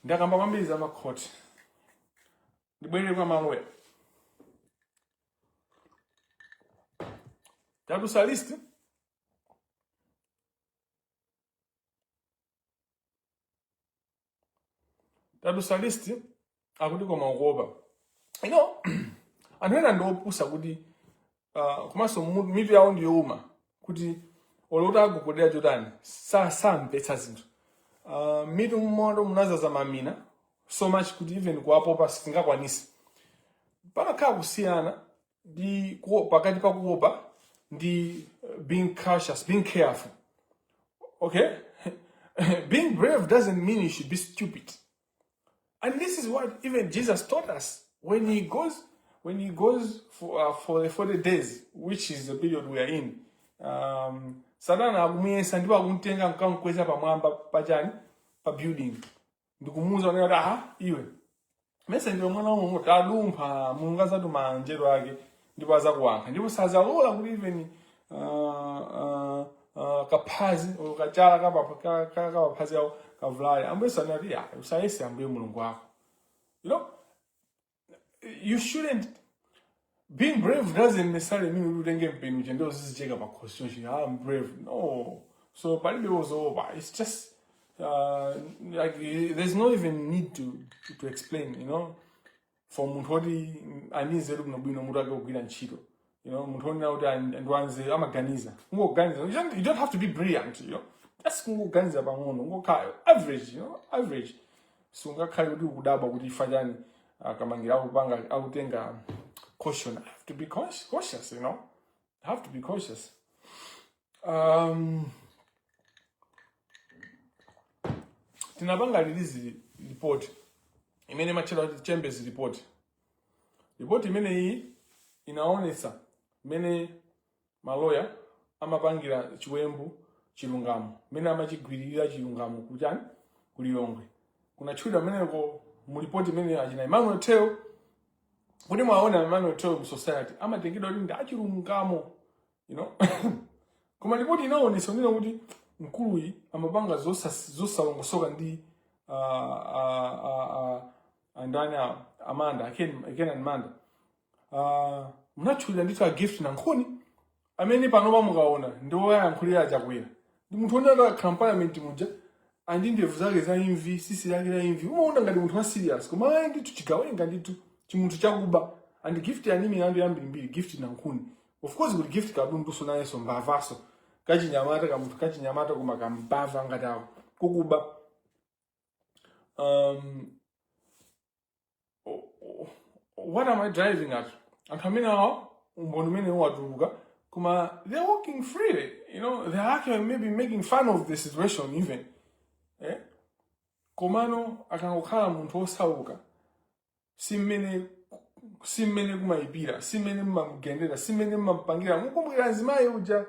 Ndakamba kwambiri za makhoti. Ndibwerere kwa maloya. Tatusa list. Tatusa list akuti koma ukuopa. Anthu ena ndi opusa kuti komanso mitu yawo ndi youma kuti olo kuti agogodera chotani samvetsa zinthu. Mitu mmoto munazaza mamina so much kuti even kuwapopa singakwanise. Pamakhala kusiyana ndi pakati pa kuopa ndi being cautious, being careful. Okay? Being brave doesn't mean you should be stupid. And this is what even Jesus taught us when he goes for the 40 days, which is the period we are in. Satana akumuyesa ndipo akumtenga nkamkweza pamwamba pachani pa building ndikumuuza kunena kuti aha iwe mese ndiwe mwana wa Mulungu tadumpha Mulungu azatuma anjelo ake ndipo azakuwankha ndipo sazalola kuti even kaphazi or kachala kapaphazi awo kavulale. Ambuye Yesu anati ya usayese Ambuye Mulungu wako. You shouldn't being brave doesn't necessarily mean kuti utenge mpeni uja ndio uzizicheka pakhosi chonchi. Ah, I'm brave. No. So palibe wozoopa. It's just like there's no even need to explain. For munthu woti ali nzeru bwinobwino mutu wake kugwira ntchito. Munthu wonena kuti ndi wanzeru amaganiza. Kungoganiza. You don't have to be brilliant. Just kungoganiza pang'ono, kungokhala average, average. Sungakhale kuti ukudabwa kuti ifa chani akamangira akupanga akutenga caution. I have to be cautious. I have to be cautious. Tinapanga release report imene imatchedwa kuti Chambers report. Report imeneyi inaonetsa mmene maloya amapangira chiwembu chilungamo, mmene amachigwiririra chilungamo kuchani ku Lilongwe. Kunatchulidwa mmeneko mu report imene achina Emmanuel Teo, kuti mwaona Emmanuel Teo mu society amatengedwa kuti ndi achilungamo. Koma ripoti inaonetsa kunena kuti mkuluyi amapanga zosalongosoka ndi andani awo, Amanda, Kenan Manda. Munatchulira ndithu a Gift Nankhuni amene panopa mukaona ndi woyankhulira Chakwera. Ndi munthu wonena kuti akhala m'parliament muja andi ndevu zake za imvi, sisi lake la imvi, umaona ngati munthu wa serious, koma ayi ndithu chigawenga ndithu, chimunthu chakuba. And Gift ani milandu yambirimbiri, Gift Nankhuni. Of course kuti Gift Kadunduso nayenso mbavaso, kachinyamata kamunthu kachinyamata koma kambava ngati ako kukuba. What am I driving at? Anthu amene awa umboni umene watuluka koma they're walking freely. They're actually maybe making fun of the situation even. Eh? Komano akangokhala munthu osauka si mmene kumayipira, si mmene mmamugendera, si mmene mmampangira. Mukumbukira mzimayi uja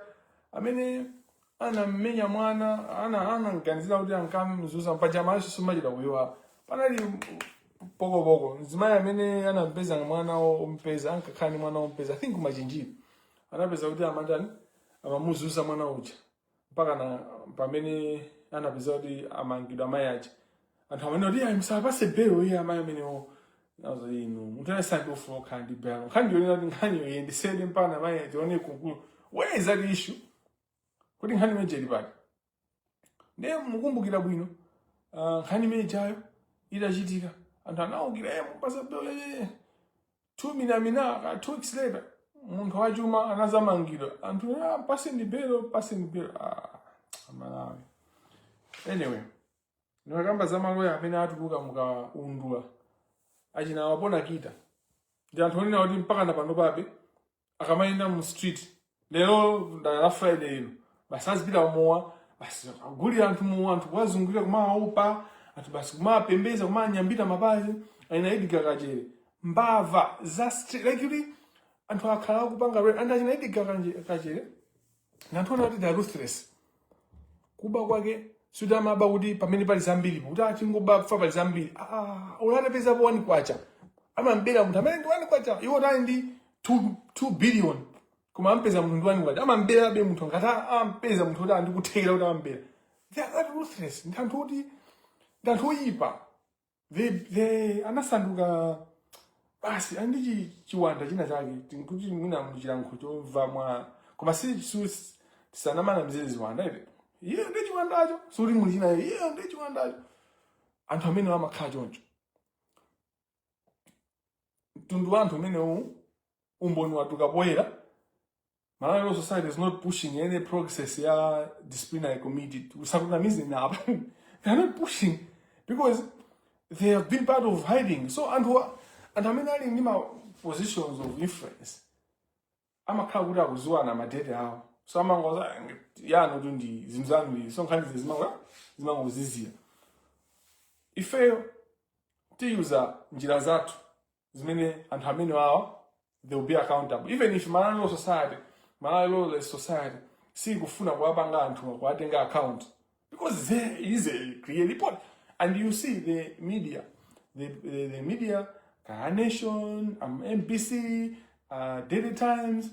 amene anammenya mwana, anamganizira kuti ankamzuza pajama ayo sumachita kuyiwala. Panali pokopoko mzimayi amene anampeza mwana wompeza, ankakhala ndi mwana wompeza, I think kumachinjiri, anapeza kuti amatani amamuzuza mwana uja mpaka na pamene anapeza kuti amangidwa amayi aja. Anthu amene kuti ayi musapase belo iye amayi amenewo nazo inu munthu anasandi ufuna kukhala ndi belo nkhani yonena kuti nkhaniyo iyendesede mpaka amayi aja kunkulu. Where is that issue? Kuti nkhani imeneyi ili pati? Ndiye mukumbukira bwino nkhani imene ijayo itachitika anthu anawukira mupasa belo 2 minamina ka 2 weeks later munthu wachuma anazamangidwa. Anthu paseni belo, paseni belo. Ah, Amalawi. Anyway, ndikakamba za maloya amene atuluka mukaundula achina wapona kita ndi anthu onena kuti mpaka na pano pabe akamayenda mu street lero la Friday ino Basi azipita kumowa, basi agulira anthu mowa, anthu kuwazungulira, kumawaopa anthu, basi kumawapembeza, kumawanyambita mapazi. Aina Edgar Kachere, mbava za street, like kuti anthu akhala akupanga and achina Edgar Kachere ndi anthu ona kuti they are ruthless. Kuba kwake suti amaba kuti pamene pali zambiri, kuti achingoba fa pali zambiri. Ah, ulatapezapo 1 kwacha, amambera munthu amene ndi 1 kwacha. Iwo tali ndi 2 billion, koma ampeza munthu ndi 1 kwacha, amamberabe munthu. Ngati ampeza munthu kuti andikuthekera kuti amambera, they are that ruthless. Ndi anthu kuti ndi anthu oyipa. They anasanduka basi andi chiwanda china chake, tinkuti mwina muchilankhulo chomva mwa, koma si tisanamana mzere ziwanda ife. Iye ndi chiwandacho, suti muli china, iye ndi chiwandacho. Anthu amene amakhala choncho, mtundu wa anthu umenewu, umboni watuka poyera. Malawi Law Society is not pushing any process ya disciplinary committee. Usakunamize apa. They are not pushing because they have been part of hiding. So anthu amene ali ndi ma positions of influence amakhala kuti akuziwana madete awo, so amangoza yanu kuti ndi zinthu zanu ndi so nkhani zimangozizira. Ifeyo tiyuza njira zathu zimene anthu amene awa, they will be accountable, even if Malawi Law Society sikufuna kuwapanga anthu kuwatenga account, because there is a clear report. And you see the media, the media, Ka Nation, MBC, Daily Times,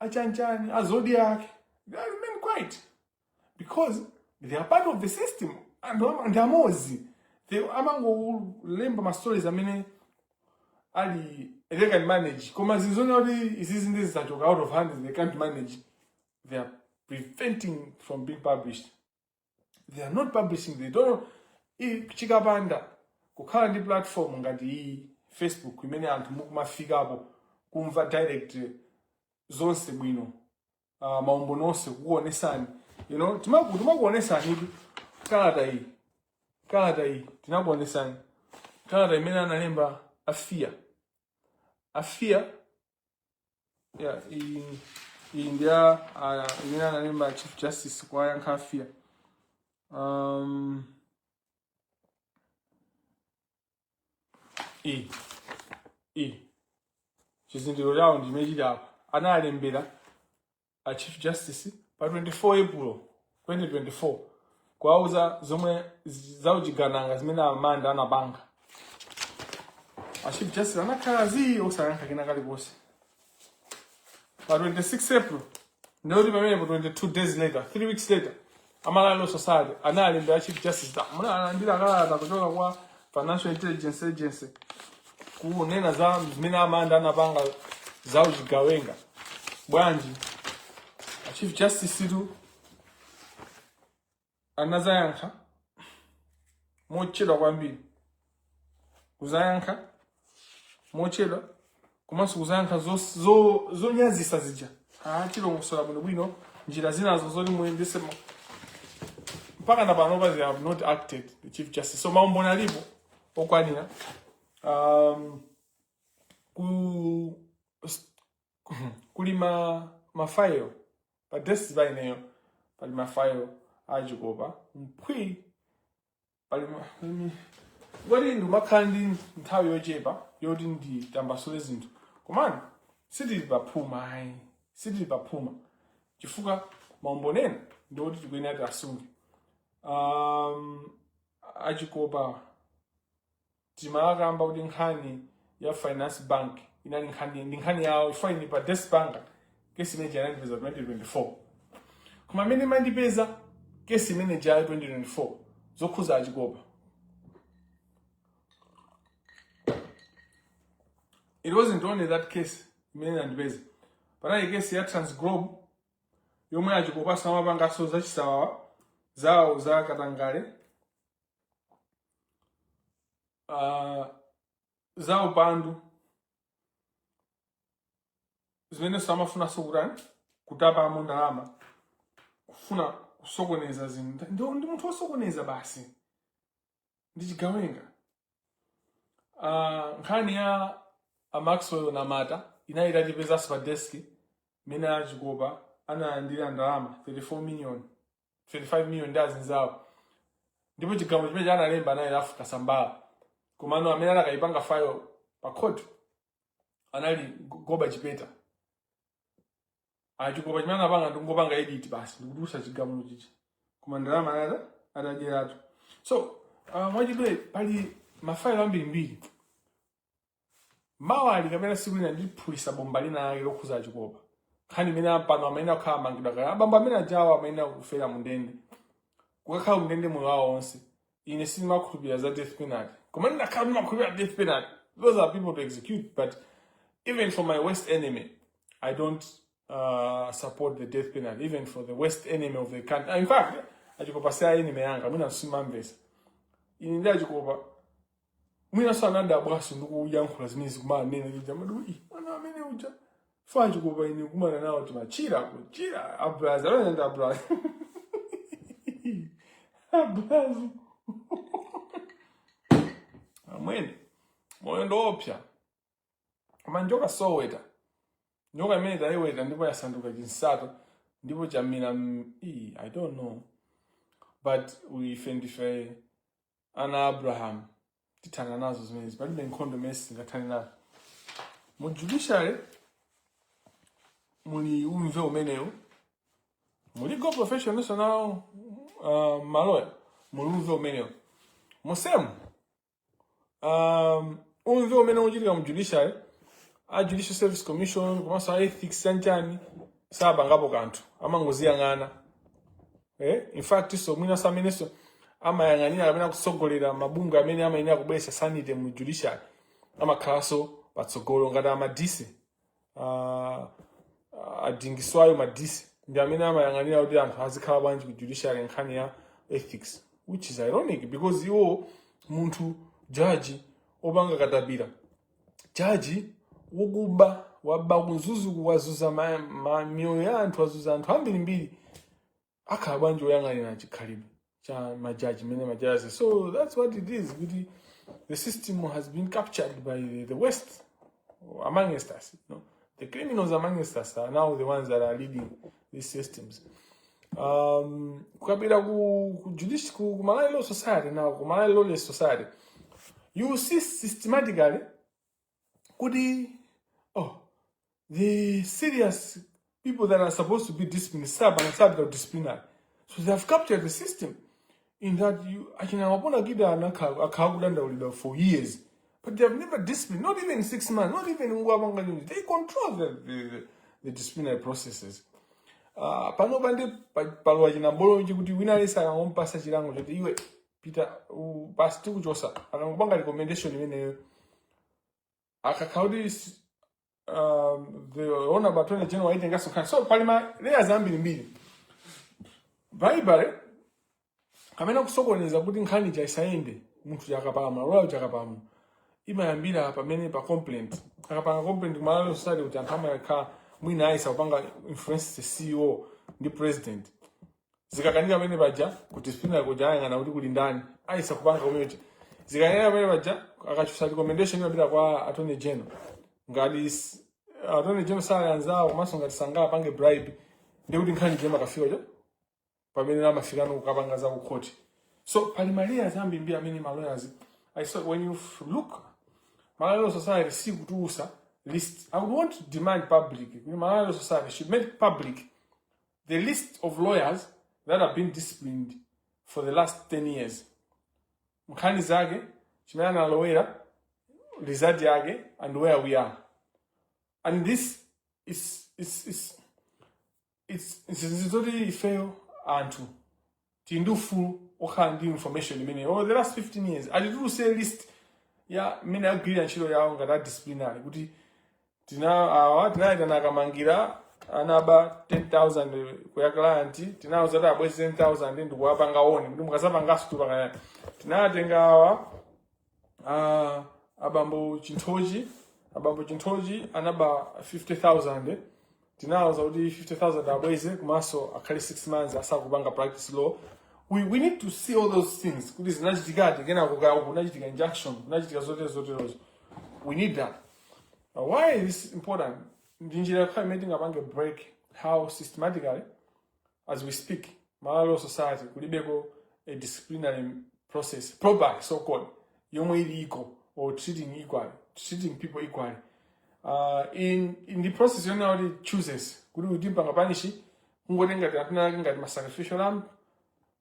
achanchani, a Zodiac, they remain quiet because they are part of the system. Anthu amodzi, they amangolemba ma stories amene ali they can manage, koma zizona kuti izizi ndi zizachoka out of hand, they can't manage. They are preventing from being published. They are not publishing. They don't. Chikapanda kukhala ndi platform ngati iyi, Facebook, imene anthu mukumafikapo kumva direct zonse bwino, maumboni onse kukuonesani, timakuonesani tu kalata iyi. Kalata iyi tinakuonesani, kalata imene analemba afia afia yeah, iyi ndi ya imene analemba Chief Justice kuwayankha afia. Iyi chizindikiro chawo ndi chimene chili apa. Analembera a Chief Justice pa 24 April 2024 kuwauza zomwe zauchigananga zimene Amanda anapanga. A Chief Justice anakhala zii, osayankha kena kalikonse. Pa 26 April, ndikuti pamenepo 22 days later, 3 weeks later, Amalawi Law Society analembera Chief Justice ta munalandira kalata kuchoka kwa Financial Intelligence Agency kunena za zimene Amanda anapanga za uchigawenga, bwanji? A Chief Justice tu anazayankha mochedwa kwambiri, kuzayankha mochedwa komanso kuzayankha zonyazisa zija. Achilongosola bwinobwino njira zinazo zoti muyendese mpaka na panopa they have not acted, the Chief Justice. So maumboni alipo okwanira. Kuli mafailo pa desk paineyo, pali mafailo achikopa mphwi, pali kodi ndimakhala ndi nthawi yochepa yoti nditambasule zinthu, komano sitili paphuma ayi, sitili paphuma, chifukwa maumboni ena ndiwoti tikuyenera tiasunge. Achikopa timakamba kuti nkhani ya Finance Bank inali nkhani, ndi nkhani yawo ifo ini pa desk panga. Kesi imene inandipeza 2024, koma amene imandipeza kesi imene jayo 2024 zokhuza achikopa, it wasn't only that case imene inandipeza. Panali kesi ya Transglobe yomwe achikopa samapangaso zachisawawa zawo za katangale, za upandu zimene samafunanso kutani, kutapamo ndalama, kufuna kusokoneza zinthu. Ndi munthu wosokoneza basi, ndi chigawenga. Nkhani ya a Maxwell Namata inali itatipezanso pa desk imene achikopa Analandira ndalama 34 million, 35 million ndi azinzawo, ndipo chigamulo chimene analemba anali Ralph Kasambara, komano amene anakayipanga file pa court anali Goba Chipeta. Achikopa chimene anapanga ndikungopanga edit basi, ndikutulutsa chigamulo chichi, koma ndalama anata atadyeratu. So mwachidule, pali mafailo ambirimbiri. Mawali kapena siku lina ndiphulisa bomba lina lake lokhuza achikopa, nkhani imene pano amene akukhala amangidwa kale, abambo amene ajawa amene akufera mundende, kukakhala mundende moyo wawo wonse. Ine sindimakhulupirira za death penalty, koma ndinakhala ndimakhulupirira death penalty, those are people to execute. But even for my worst enemy, I don't support the death penalty, even for the worst enemy of the country. In fact, achikopa si enemy yanga. Mwina simamvesa ine ndi achikopa, mwina anadabwaso ndikuyankhula zimene zikumanena chija madu mwana amene uja fa achikopa. Ine kumana nawo timachira kuchira abrazi amene ndi abrazi abrazi amwene. Moyo ndoopsa, koma njoka soweta. Njoka imene tayiweta ndipo yasanduka chinsato ndipo chamira I don't know, but ife ndife ana Abraham, tithana nazo zimenezi. Palibe nkhondo imene sitingathane nazo. Mu judiciary muli umve umenewu, mu legal profession nawo maloya muli umve umenewu musemu, umve umene uchitika mu judiciary. A Judicial Service Commission komanso a ethics chanchani sapangapo kanthu, amangoziyang'ana. In fact, so mwina amenenso amayang'anira kapena kutsogolera mabungwe amene amayenera kubweretsa sanity mu judiciary amakhalanso patsogolo, ngati amadise, adingiswayo Madise ndi amene amayang'anira kuti anthu azikhala bwanji ku judiciary, nkhani ya ethics, which is ironic because iwo munthu jaji opanga katapira, jaji wokuba, waba kumzuzuku, wazuza miyoyo ya anthu, wazuza anthu ambirimbiri, akhala bwanji woyang'anira chikhalidwe cha majaji mene majaji? So that's what it is, kuti the system has been captured by the West amongst us. The criminals amongst us are now the ones that are leading these systems. Kukapita ku judicial, ku Malawi Law Society now, ku Malawi Lawless Society, you will see systematically kuti, oh, the serious people that are supposed to be disciplined sapita disciplinary. So they have captured the system in that you achina Wapona Kita akhala kudandaulidwa for years, but they have never disciplined, not even 6 months, not even ngwabanga. They control the disciplinary processes. Panopa ndi palowa chinambolo kuti wina aliyense akangompasa chilango choti iwe pita basi, tikuchosa, akangopanga recommendation imeneyo, akakhala kuti the Honorable Attorney General aitenganso nkhani. So pali ma layers ambirimbiri. Bribery kamene kusokoneza kuti nkhani chaisayende. Munthu chakapalamula, loya chakapalamula, imayambira pamene pa complaint. Akapanga complaint ku Malawi Society kuti anthu amakhala mwina ayisa kupanga influence the CEO ndi president. Zikakanika pamene paja, ku disciplinary kuja ayang'ana kuti kuli ndani ayisa kupanga kumene. Zikanika pamene paja, akachusa recommendation imapita kwa Attorney General. Ngati Attorney General sali anzawo, komanso ngati sangapange bribe, ndi kuti nkhani jema kafika cha pamene amafikano kukapanga za ku court. So pali ma layers ambirimbiri amene ma lawyers I saw. When you look, Malawi Law Society sikutulusa list. I would want to demand public kuti Malawi Law Society should make public the list of lawyers that have been disciplined for the last 10 years, nkhani zake, chimene analowera, result yake and where we are. And this is it's zoti ifeyo anthu tili ndi ufulu okhala ndi information imene over the last 15 years atituluse list ya mmene agwirira ntchito yawo ngati a disciplinary, kuti tina awa tinayitana akamangira anaba 10,000 kuya client, tinawuza kuti abweze 10,000 ndikuwapanga one kuti mukasapangaso tupangana. Tinatenga awa, abambo Chinthochi, abambo Chinthochi anaba 50,000, tinawuza kuti 50,000 abweze komanso akhale 6 months asakupanga practice law. We need to see all those things kuti zinachitikadi, kenako kunachitika injunction, kunachitika zotere zoterozo. We need that. Now, why is this important? Ndi njira yokha imene tingapange break How systematically, as we speak, Malawi Law Society kulibeko a disciplinary process, proper so called, yomwe ili equal or treating people equally. In the process yonena kuti chooses kuti utimpanga punish, kungotenga ngati ngati ma sacrificial lamb,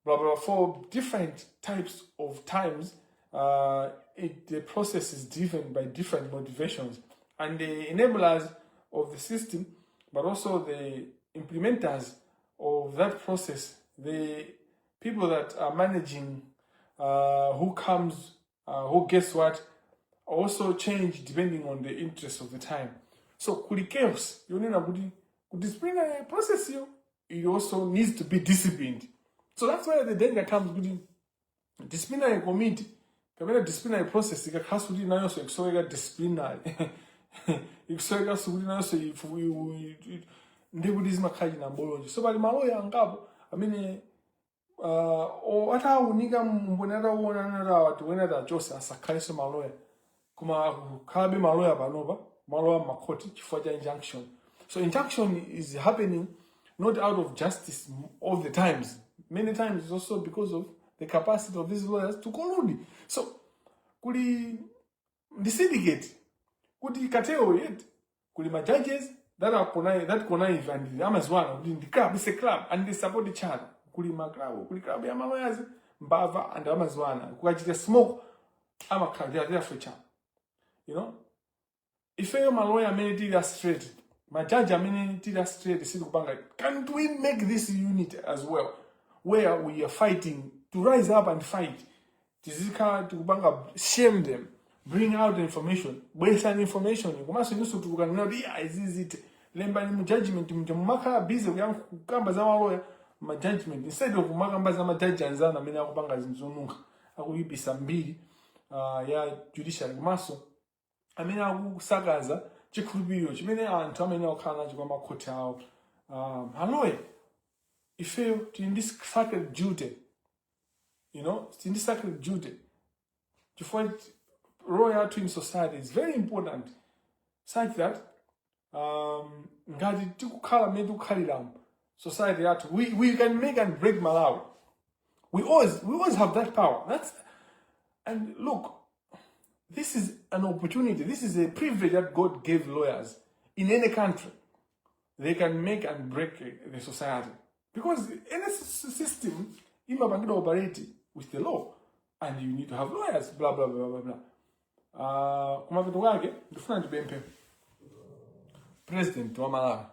blah blah, for different types of times, the process is driven by different motivations, and the enablers of the system, but also the implementers of that process, the people that are managing who comes, who gets what, also change depending on the interest of the time. So kuli chaos yonena kuti ku disciplinary process yo, it also needs to be disciplined. So that's where the danger comes, kuti disciplinary committee kapena disciplinary process ikakhalanso kuti nayonso ikusoweka disciplinary, ikusowekanso kuti nayonso ndikuti zimakhala chinambolonje. So pali maloya angapo amene atawunika mboni, atawuona, anatawa tiwena tachose asakhalenso maloya, koma akukhalabe maloya panopa, maloya m'makhoti, chifukwa cha injunction. So injunction is happening not out of justice all the times. Many times it's also because of the capacity of these lawyers to collude. So kuli ndi syndicate kuti cartel, yet kuli ma judges that are connive, that connive and amaziwana kuti ndi club, it's a club and they support each other. Kuli ma club, kuli club ya ma lawyers mbava, and amaziwana kukachita smoke amakhala they are there for each other. Ifeyo maloya amene tili a straight, majaji amene tili a straight, sitikupanga. Can't we make this unit as well, where we are fighting to rise up and fight? Tizikhala tikupanga shame them, bring out the information, bwesani information, komanso inunso tikukanena kuti iya izizite, lembani mu judgment mja. Mumakhala busy kukamba za maloya ma judgment instead of kumakamba za majaji anzanu amene akupanga zinthu zonunkha, akuyipisa mbiri ya judiciary, komanso amene akusakaza chikhulupiriro chimene anthu amene akukhala nacho kwa makhoti awo. Maloya ifeyo tili ndi sacred duty, tili ndi sacred duty chifukwa role yathu in society is very important, such that ngati tikukhala mmene tikukhaliramo society yathu, we can make and break Malawi. We always have that power. That's and look, this is an opportunity, this is a privilege that God gave lawyers in any country. They can make and break the society, because any system imapangidwa operate with the law, and you need to have lawyers, blah blah blah blah blah. Kumapeto kwake ndifuna ndipemphe President wa Malawi,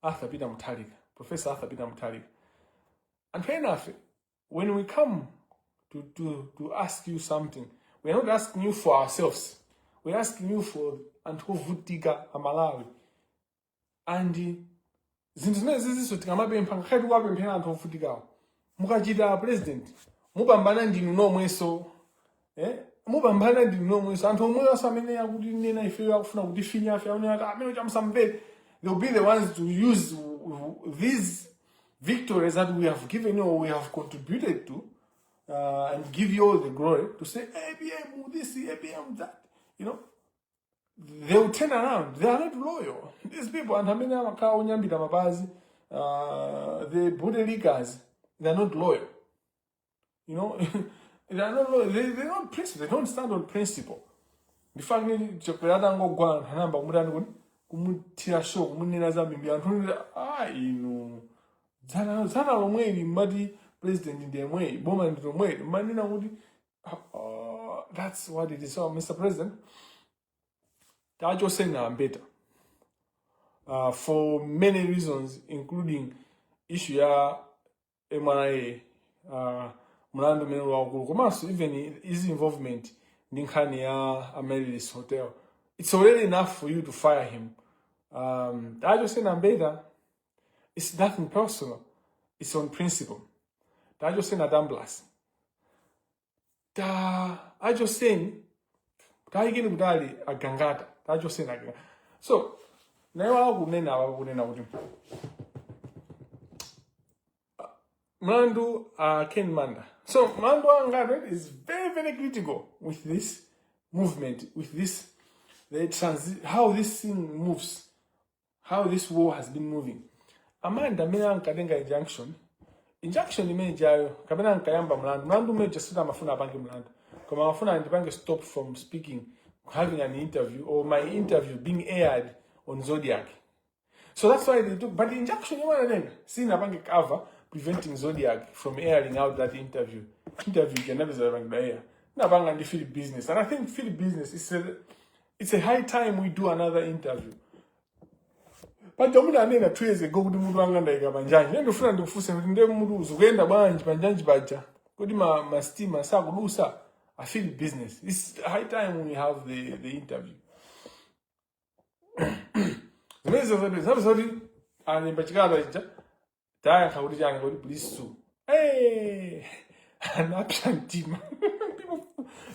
Arthur Peter Mutharika, Professor Arthur Peter Mutharika. Anthu enafe, when we come to ask you something, we are not asking you for ourselves, we are asking you for anthu ovutika Amalawi. And zinthu zimene zizinso tikamapempha, ngakhale tikuwapemphera anthu ovutikawo, mukachita, President, mupambana ndinu nomwenso, eh? Mupambana ndinu nomwenso. Anthu omweyo amene akuti nena ifeyo akufuna kutifinya afe, aone ati amene chamusamvere, they'll be the ones to use these victories that we have given you or we have contributed to and give you all the glory to say APM this, APM that. They will turn around. They are not loyal, these people. Anthu amene amakhala onyambita mapazi, the booty lickers, they are not loyal. They are not loyal. They don't principle, they don't stand on principle. Ndifake Chakwera atangogwa, anthu anayamba kumutani kuti kumuthira show, kumunena zambiri. Anthu onena, ah, inu dzana dzana lomweli mmati president ndi yemweyi, boma ndi lomweli, mmanena kuti that's what it is. So Mr President, tachoseni a Mbeta for many reasons, including issue ya MRA, mlandu umene uli waukulu, komanso even his involvement ndi nkhani ya Amaryllis Hotel. It's already enough for you to fire him. Tachoseni a Mbeta. It's nothing personal, it's on principle. Tachoseni a Tambulasi, ta achoseni, tayikeni kutali agangata, tachoseni agangata. So naye wakunena wakunena kuti mlandu Ken Manda. So mlandu wa Ngati is very very critical with this movement, with this the transi how this thing moves, how this war has been moving. Amanda amene ankatenga injunction imene jayo kapena ankayamba mlandu umene jasita amafuna apange mlandu, koma amafuna andipange stop from speaking, having an interview or my interview being aired on Zodiak. So that's why they took, but the injunction yomwe anatenga sinapange cover preventing Zodiak from airing out that interview. Interview kanapeza yapangidwa air, napanga ndi Philip Business. And I think Philip Business is a, it's a high time we do another interview. Paja munanena 2 years ago kuti mutu wanga ndayika panjanji. Ine ndifuna ndikufunse kuti ndiye mutu uzikuyenda bwanji panjanji paja, kuti ma sitima sakudusa? A Philip Business, it's high time we have the interview. Zimene zoti zoti alemba chikalata chija, tayankha kuti chani, kuti please sue. Hey, anapsa mtima.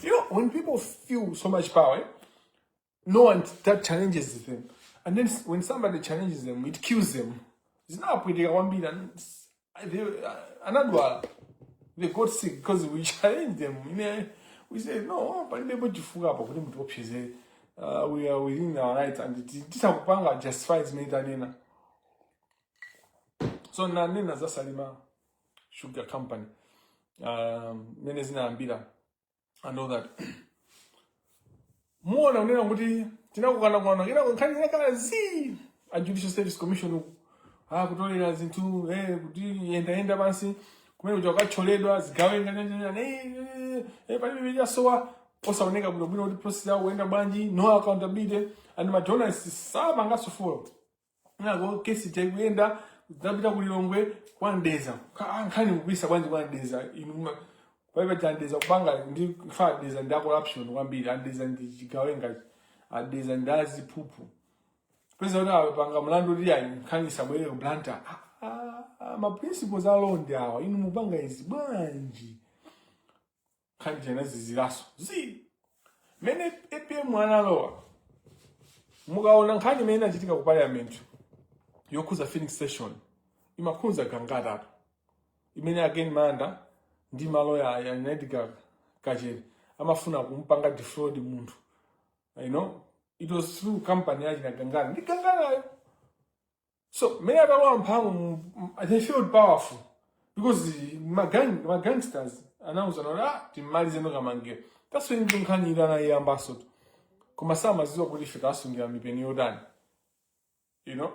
People, when people feel so much power, eh? No one that challenges them, and then when somebody challenges them, it kills them. Zinapwetekera kwambiri and anadwala. They got sick because we challenged them. We said, "No, palibepo chifukwa apo kuti mutiopseze. We are within our rights and tisakupanga justify zimene tanena." So nanena za Salima Sugar Company, mene zinayambira and all that. Muona kunena kuti tinakukana kena nkhani zinakhala zi a Judicial Service Commission uku kutolera zinthu, kuti yendayenda pansi kumene kuja kukacholedwa zigawenga nyanjanyanja, palibe chasowa, osaoneka bwinobwino kuti process yawo kuyenda bwanji, no accountability, and ma journalists sapanganso follow. Nako kesi chaikuyenda zapita kulilongwe kwandeza. Nkhani mukuyisa bwanji kwandeza inu? Palibe chandeza kupanga ndi fa Dedza ndi a corruption kwambiri. Andeza ndi chigawenga, adeza ndi aziphuphu. Peza kuti apanga mlandu kuti ayi, nkhani isabwerere ku Blantyre. Ma principles a law ndi awa, inu mupanga izi bwanji? Nkhani chenaziziraso zi mene APM analowa. Mukaona nkhani imene inachitika ku parliament yokhuza filling station, imakhuza Gangatatu, imene again Manda ndi maloya ya United Kachere amafuna kumpanga defraud munthu. It was through company yachi na Gangata ndi Gangatayo. So mene atalowa mphamvu, they felt powerful because ma gangsters anawuzana kuti, "Ah, timmalize nokamangira." That's when nkhani ili anayiyambaso, koma samaziwa kuti ife tasungira mipeni yotani.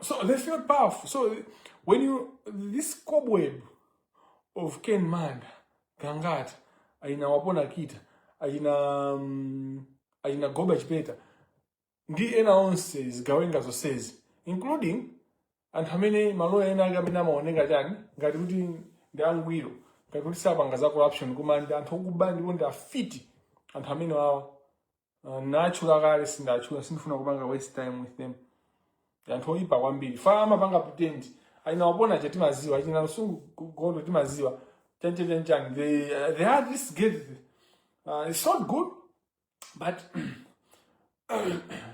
So they felt powerful. So when you this cobweb of Ken Manda, Gangata, aina Wapona Kita, aina Goba Chipeta ndi ena onse, zigawenga zonsezi, including anthu amene maloya ena ake amene amaoneka chani ngati kuti ndi angwiro, ngati kuti sapanga za corruption, koma ndi anthu okuba ndipo ndi afiti. Anthu amene wawa natchula kale, sindatchula, sindifuna kupanga waste time with them. Ndi anthu oyipa kwambiri, fa amapanga pretend. Aina Wapona cha timaziwa, achina Lusungu Gondo timaziwa, chancha chanchani. They had this get, it's not good, but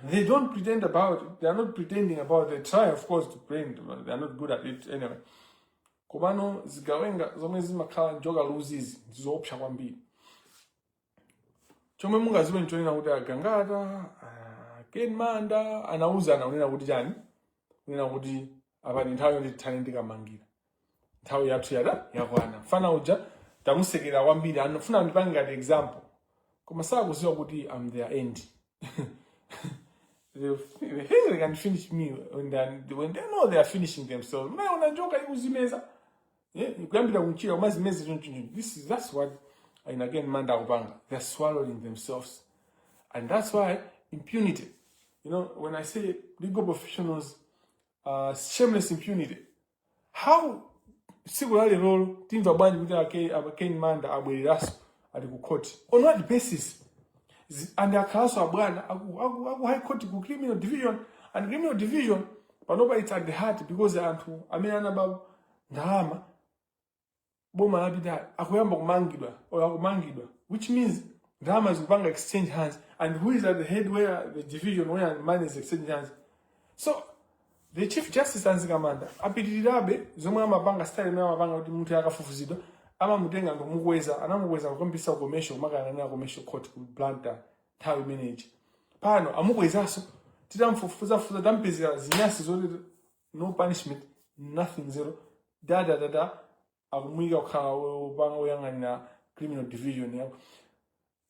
they don't pretend about it. They are not pretending about it. They try, of course, to pretend, but they are not good at it anyway. Komano zigawenga zomwe zimakhala njoka luzizi ndizoopsa kwambiri. Chomwe mungaziwe nchonena kuti agangata, Ken Manda anauza, anaonena kuti chani, kunena kuti apa ndi nthawi yoti tithane ndikamangira, nthawi yathu yada yakwana. Mfana uja tamusekera kwambiri, anafuna ndipange ngati example, koma sakuziwa kuti I'm their end. They think they can finish me when they know they are finishing themselves. Unaona njoka ikuzimeza, yeah, kuyambira kumchira kumazimeza chonchoncho. This is That's what and again Manda akupanga. They're swallowing themselves, and that's why impunity, when I say legal professionals, shameless impunity. How tsiku la lero timva bwanji kuti ake Ken Manda abwereranso ali ku court? On what basis? And akhalanso abwana aku high court, ku criminal division. And criminal division panopa it's at the heart because anthu amene anaba ndalama boma lapita akuyamba kumangidwa or akumangidwa, which means ndalama zikupanga exchange hands. And who is at the head where the division where money is exchanging hands? So the Chief Justice Mzikamanda apitirirabe zomwe amapanga, style imene amapanga, kuti munthu akafufuzidwa amamutenga ndikumukweza. Anamukweza kukampisa ku commercial, kumakayang'anira commercial court ku Blantyre nthawi imeneyi. Pano amukwezanso, titamfufuzafuza tampezera zinyasi zoti no punishment. Nothing, zero, da da da da. Akumuyika kukhala wopanga woyang'anira criminal division yako.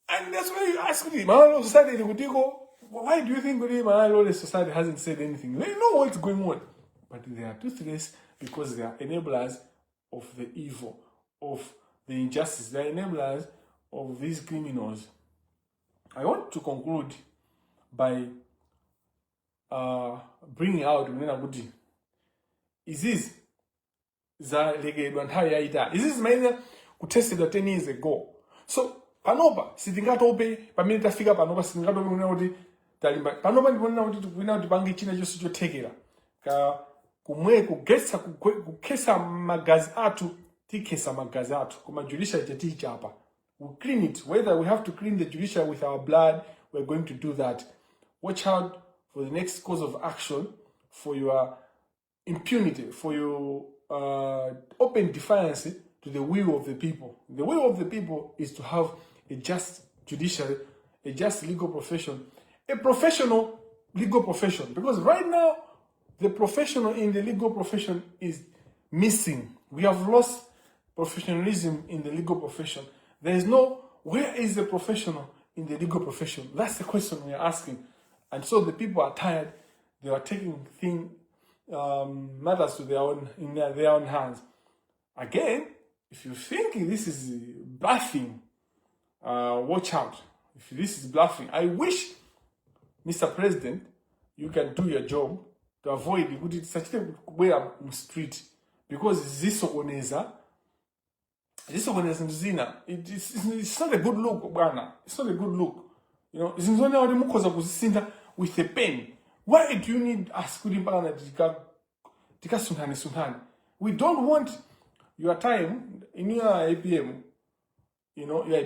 And that's why you ask me, Malawi Law Society ili kutiko? Why do you think kuti Malawi Law Society hasn't said anything? They know what's going on, but they are toothless because they are enablers of the evil, of the injustice. They are enablers of these criminals. I want to conclude by bringing out kunena kuti izizi zalekedwa nthawi yayitali. Izizi zimayenera kuthesedwa 10 years ago. So panopa sitingatope. Pamene tafika panopa sitingatope kunena kuti talimba. Panopa ndiponena kuti tikunena kuti pange china chonse chothekera ka kumwe kugetsa kukhesa magazi athu. Tikhesa magazi athu, koma judiciary tiyichapa. We clean it. Whether we have to clean the judiciary with our blood, we're going to do that. Watch out for the next course of action for your impunity, for your open defiance to the will of the people. The will of the people is to have a just judiciary, a just legal profession, a professional legal profession. Because right now, the professional in the legal profession is missing. We have lost professionalism in the legal profession. There is no, where is the professional in the legal profession? That's the question we are asking. And so the people are tired. They are taking matters to their own in their own hands. Again, if you think this is bluffing, watch out. If this is bluffing, I wish, Mr. President, you can do your job to avoid kuti tisachite kubwera mu street, because zisokoneza zinthu zina. It's not a good look, bwana. It's not a good look. Zinthu zonena kuti mukhoza kuzisintha with a pen. Why do you need us kuti mpaka tikasunthane sunthane? We don't want your time in your APM. You're a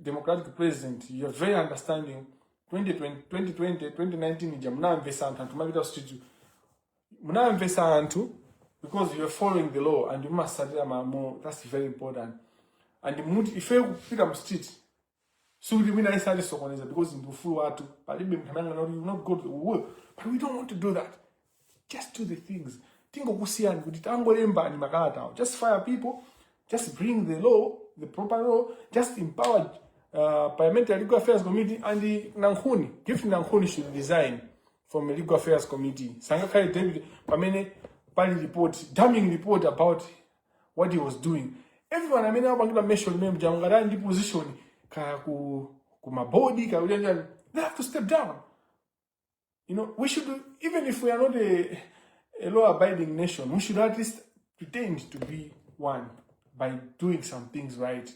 democratic president. You're very understanding. 2020, 2020, 2019 ija munamvesa anthu. Anthu mapita street, munamvesa anthu because you're following the law and you must satira malamulo. That's very important. And muti ife kupita mu street sikuti mwina ayese atisokoneza, because ndi ufulu wathu. Palibe munthu amene angana kuti you not go to the will, but we don't want to do that. Just do the things. Tingokusiyani kuti tangolembani makalata awo. Just fire people. Just bring the law, the proper law. Just empower Parliamentary Legal Affairs Committee and the Nankhuni, Gift Nankhuni should resign from the Legal Affairs Committee. Sangakhale deputy pamene pali report, damning report about what he was doing. Everyone amene apangidwa mention imene mja ngati ali ndi position kaya ku mabodi, kaya kuti anjani, they have to step down. We should, even if we are not a law abiding nation, we should at least pretend to be one by doing some things right.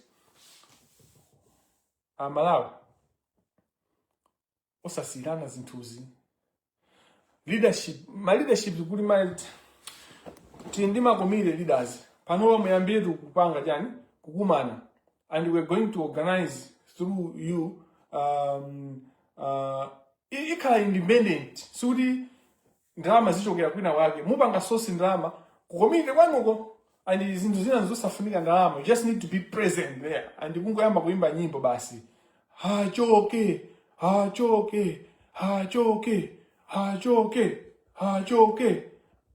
Amalawi, osasiyirana zinthuzi. Leadership, ma leadership, kuti ma tili ndi ma community leaders panopa. Muyambire tikupanga chani, kukumana, and we're going to organize through you. Ikhala independent, sikuti ndalama zichokera kwina kwake. Mupanga source ndalama ku community kwanuko, and zinthu zina zosafunika ndalama. You just need to be present there and kungoyamba kuimba nyimbo basi: "Hachoke, hachoke, hachoke, hachoke, hachoke."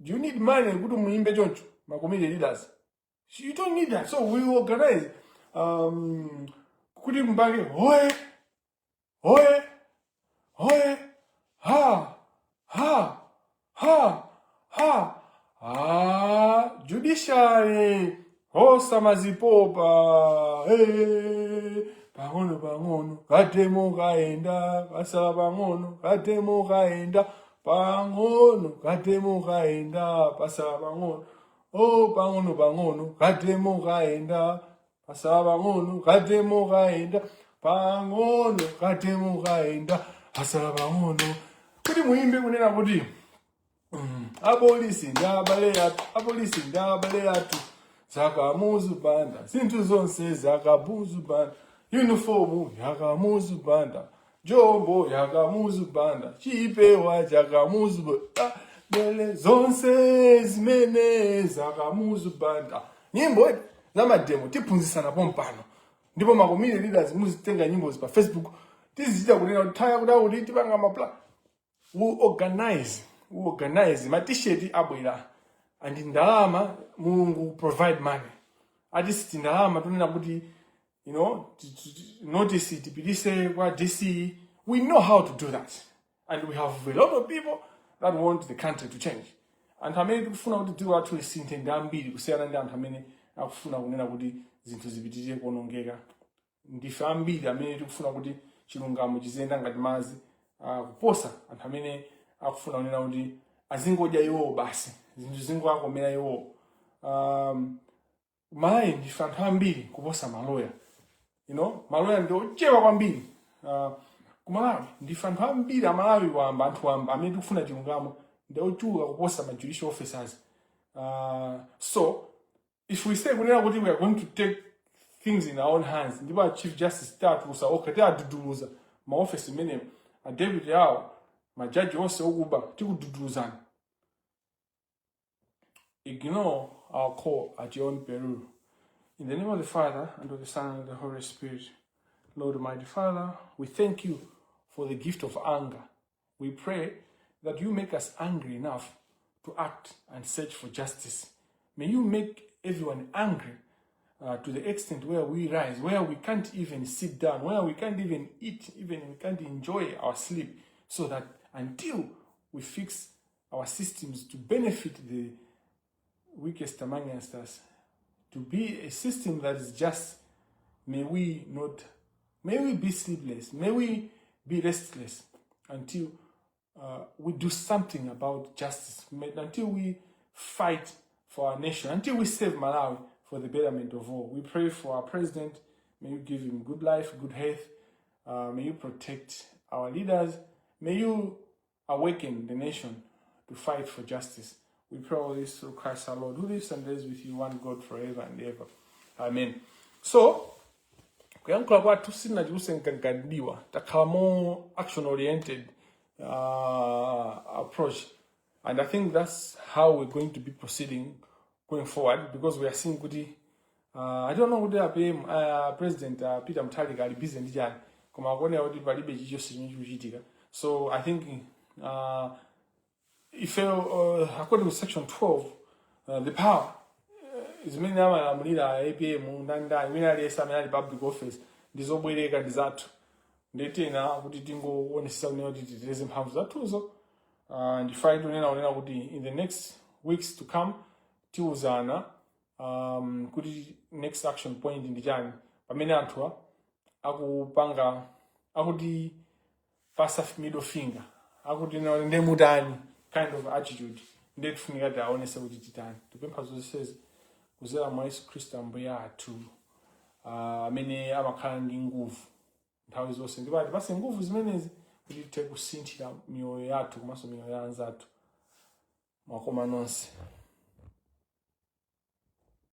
Do you need money kuti muimbe choncho, ma community leaders? You don't need that. So we will organize kuti mpange hoye hoye hoye, ha ha ha ha ha, judiciary osamazipopa. Hey, pang'ono pang'ono katemo kaenda, kasala pang'ono katemo kaenda, pang'ono katemo kaenda, pasala pang'ono. Oh, pang'ono pang'ono katemo kaenda, pasala pang'ono katemo kaenda, pang'ono katemo kaenda, pasala pang'ono. Kuti muimbe kunena kuti apolisi ndi abale athu, apolisi ndi abale athu, zakamuzu Banda, zinthu zonse zakamuzu Banda, uniform yakamuzu Banda, jombo yakamuzu Banda, chipewa chakamuzu Banda, bele zonse zimene zakamuzu Banda. Nyimbo za mademo tiphunzitsana pompano, ndipo ma community leaders muzitenga nyimbozi pa Facebook. Tizichita kunena kuti thaya kuti akuti tipanga mapla. We organize ma T-shirt abwera. And ndalama, Mulungu provide money. At least ndalama tunena kuti notice tipitise kwa DC. We know how to do that, and we have a lot of people that want the country to change. Anthu amene tikufuna kuti dziko lathu lisinthe ndi ambiri kusiyana ndi anthu amene akufuna kunena kuti zinthu zipitirire kuonongeka. Ndife ambiri amene tikufuna kuti chilungamo chiziyenda ngati madzi, kuposa anthu amene akufuna kunena kuti azingodya iwowo basi, zinthu zingoakomera iwowo. Malawi ndife anthu ambiri kuposa maloya. Maloya ndi ochepa kwambiri. Kumalawi ndife anthu ambiri, Amalawi wamba, anthu wamba amene tikufuna chilungamo ndi ochuluka kuposa ma judicial officers. So if we say kunena kuti we are going to take things in our own hands, ndipo a Chief Justice tatulusa okha, tiaduduluza maofesi imenewo, a deputy awo, majaji onse okuba tikududuluzani. Ignore our call at your own peril. In the name of the Father, and of the Son, and of the Holy Spirit. Lord Almighty Father, we thank you for the gift of anger. We pray that you make us angry enough to act and search for justice. May you make everyone angry to the extent where we rise, where we can't even sit down, where we can't even eat, even we can't enjoy our sleep, so that until we fix our systems to benefit the weakest among us, to be a system that is just, may we not, may we be sleepless, may we be restless until we do something about justice, until we fight for our nation, until we save Malawi for the betterment of all. We pray for our president. May you give him good life, good health. May you protect our leaders. May you awaken the nation to fight for justice. We pray all this through Christ our Lord, who lives and lives with you, one God, forever and ever. Amen. So, kuyankhula kwathu sitinachuluse mkangandiwa, takhala more action oriented approach, and I think that's how we're going to be proceeding going forward, because we are seeing kuti I don't know kuti APM, President Peter Mutharika ali busy ndi chani, koma akuonera kuti palibe chilichonse chimene chikuchitika. So I think if according to section 12, the power zimene amalamulira APM ndandani wina aliyense amene ali public office ndi zobwereka, ndi zathu. Ndetena kuti tingowonesesa kunena kuti titeteze mphamvu zathuzo. Ndifai tunena kunena kuti in the next weeks to come tiuzana kuti next action point ndi chani, pamene anthuwa akupanga akuti pasa middle finger, akuti no, ndemutani kind of attitude. Ndiye tifunika tiaonese kuti titani. Tipempha zonsezi kuzera mwa Yesu Khristu Ambuye athu, amene amakhala ndi nguvu nthawi zonse, ndipo atipase nguvu zimenezi kuti tithe kusinthira miyoyo yathu komanso miyoyo ya anzathu. Mwakoma nonse.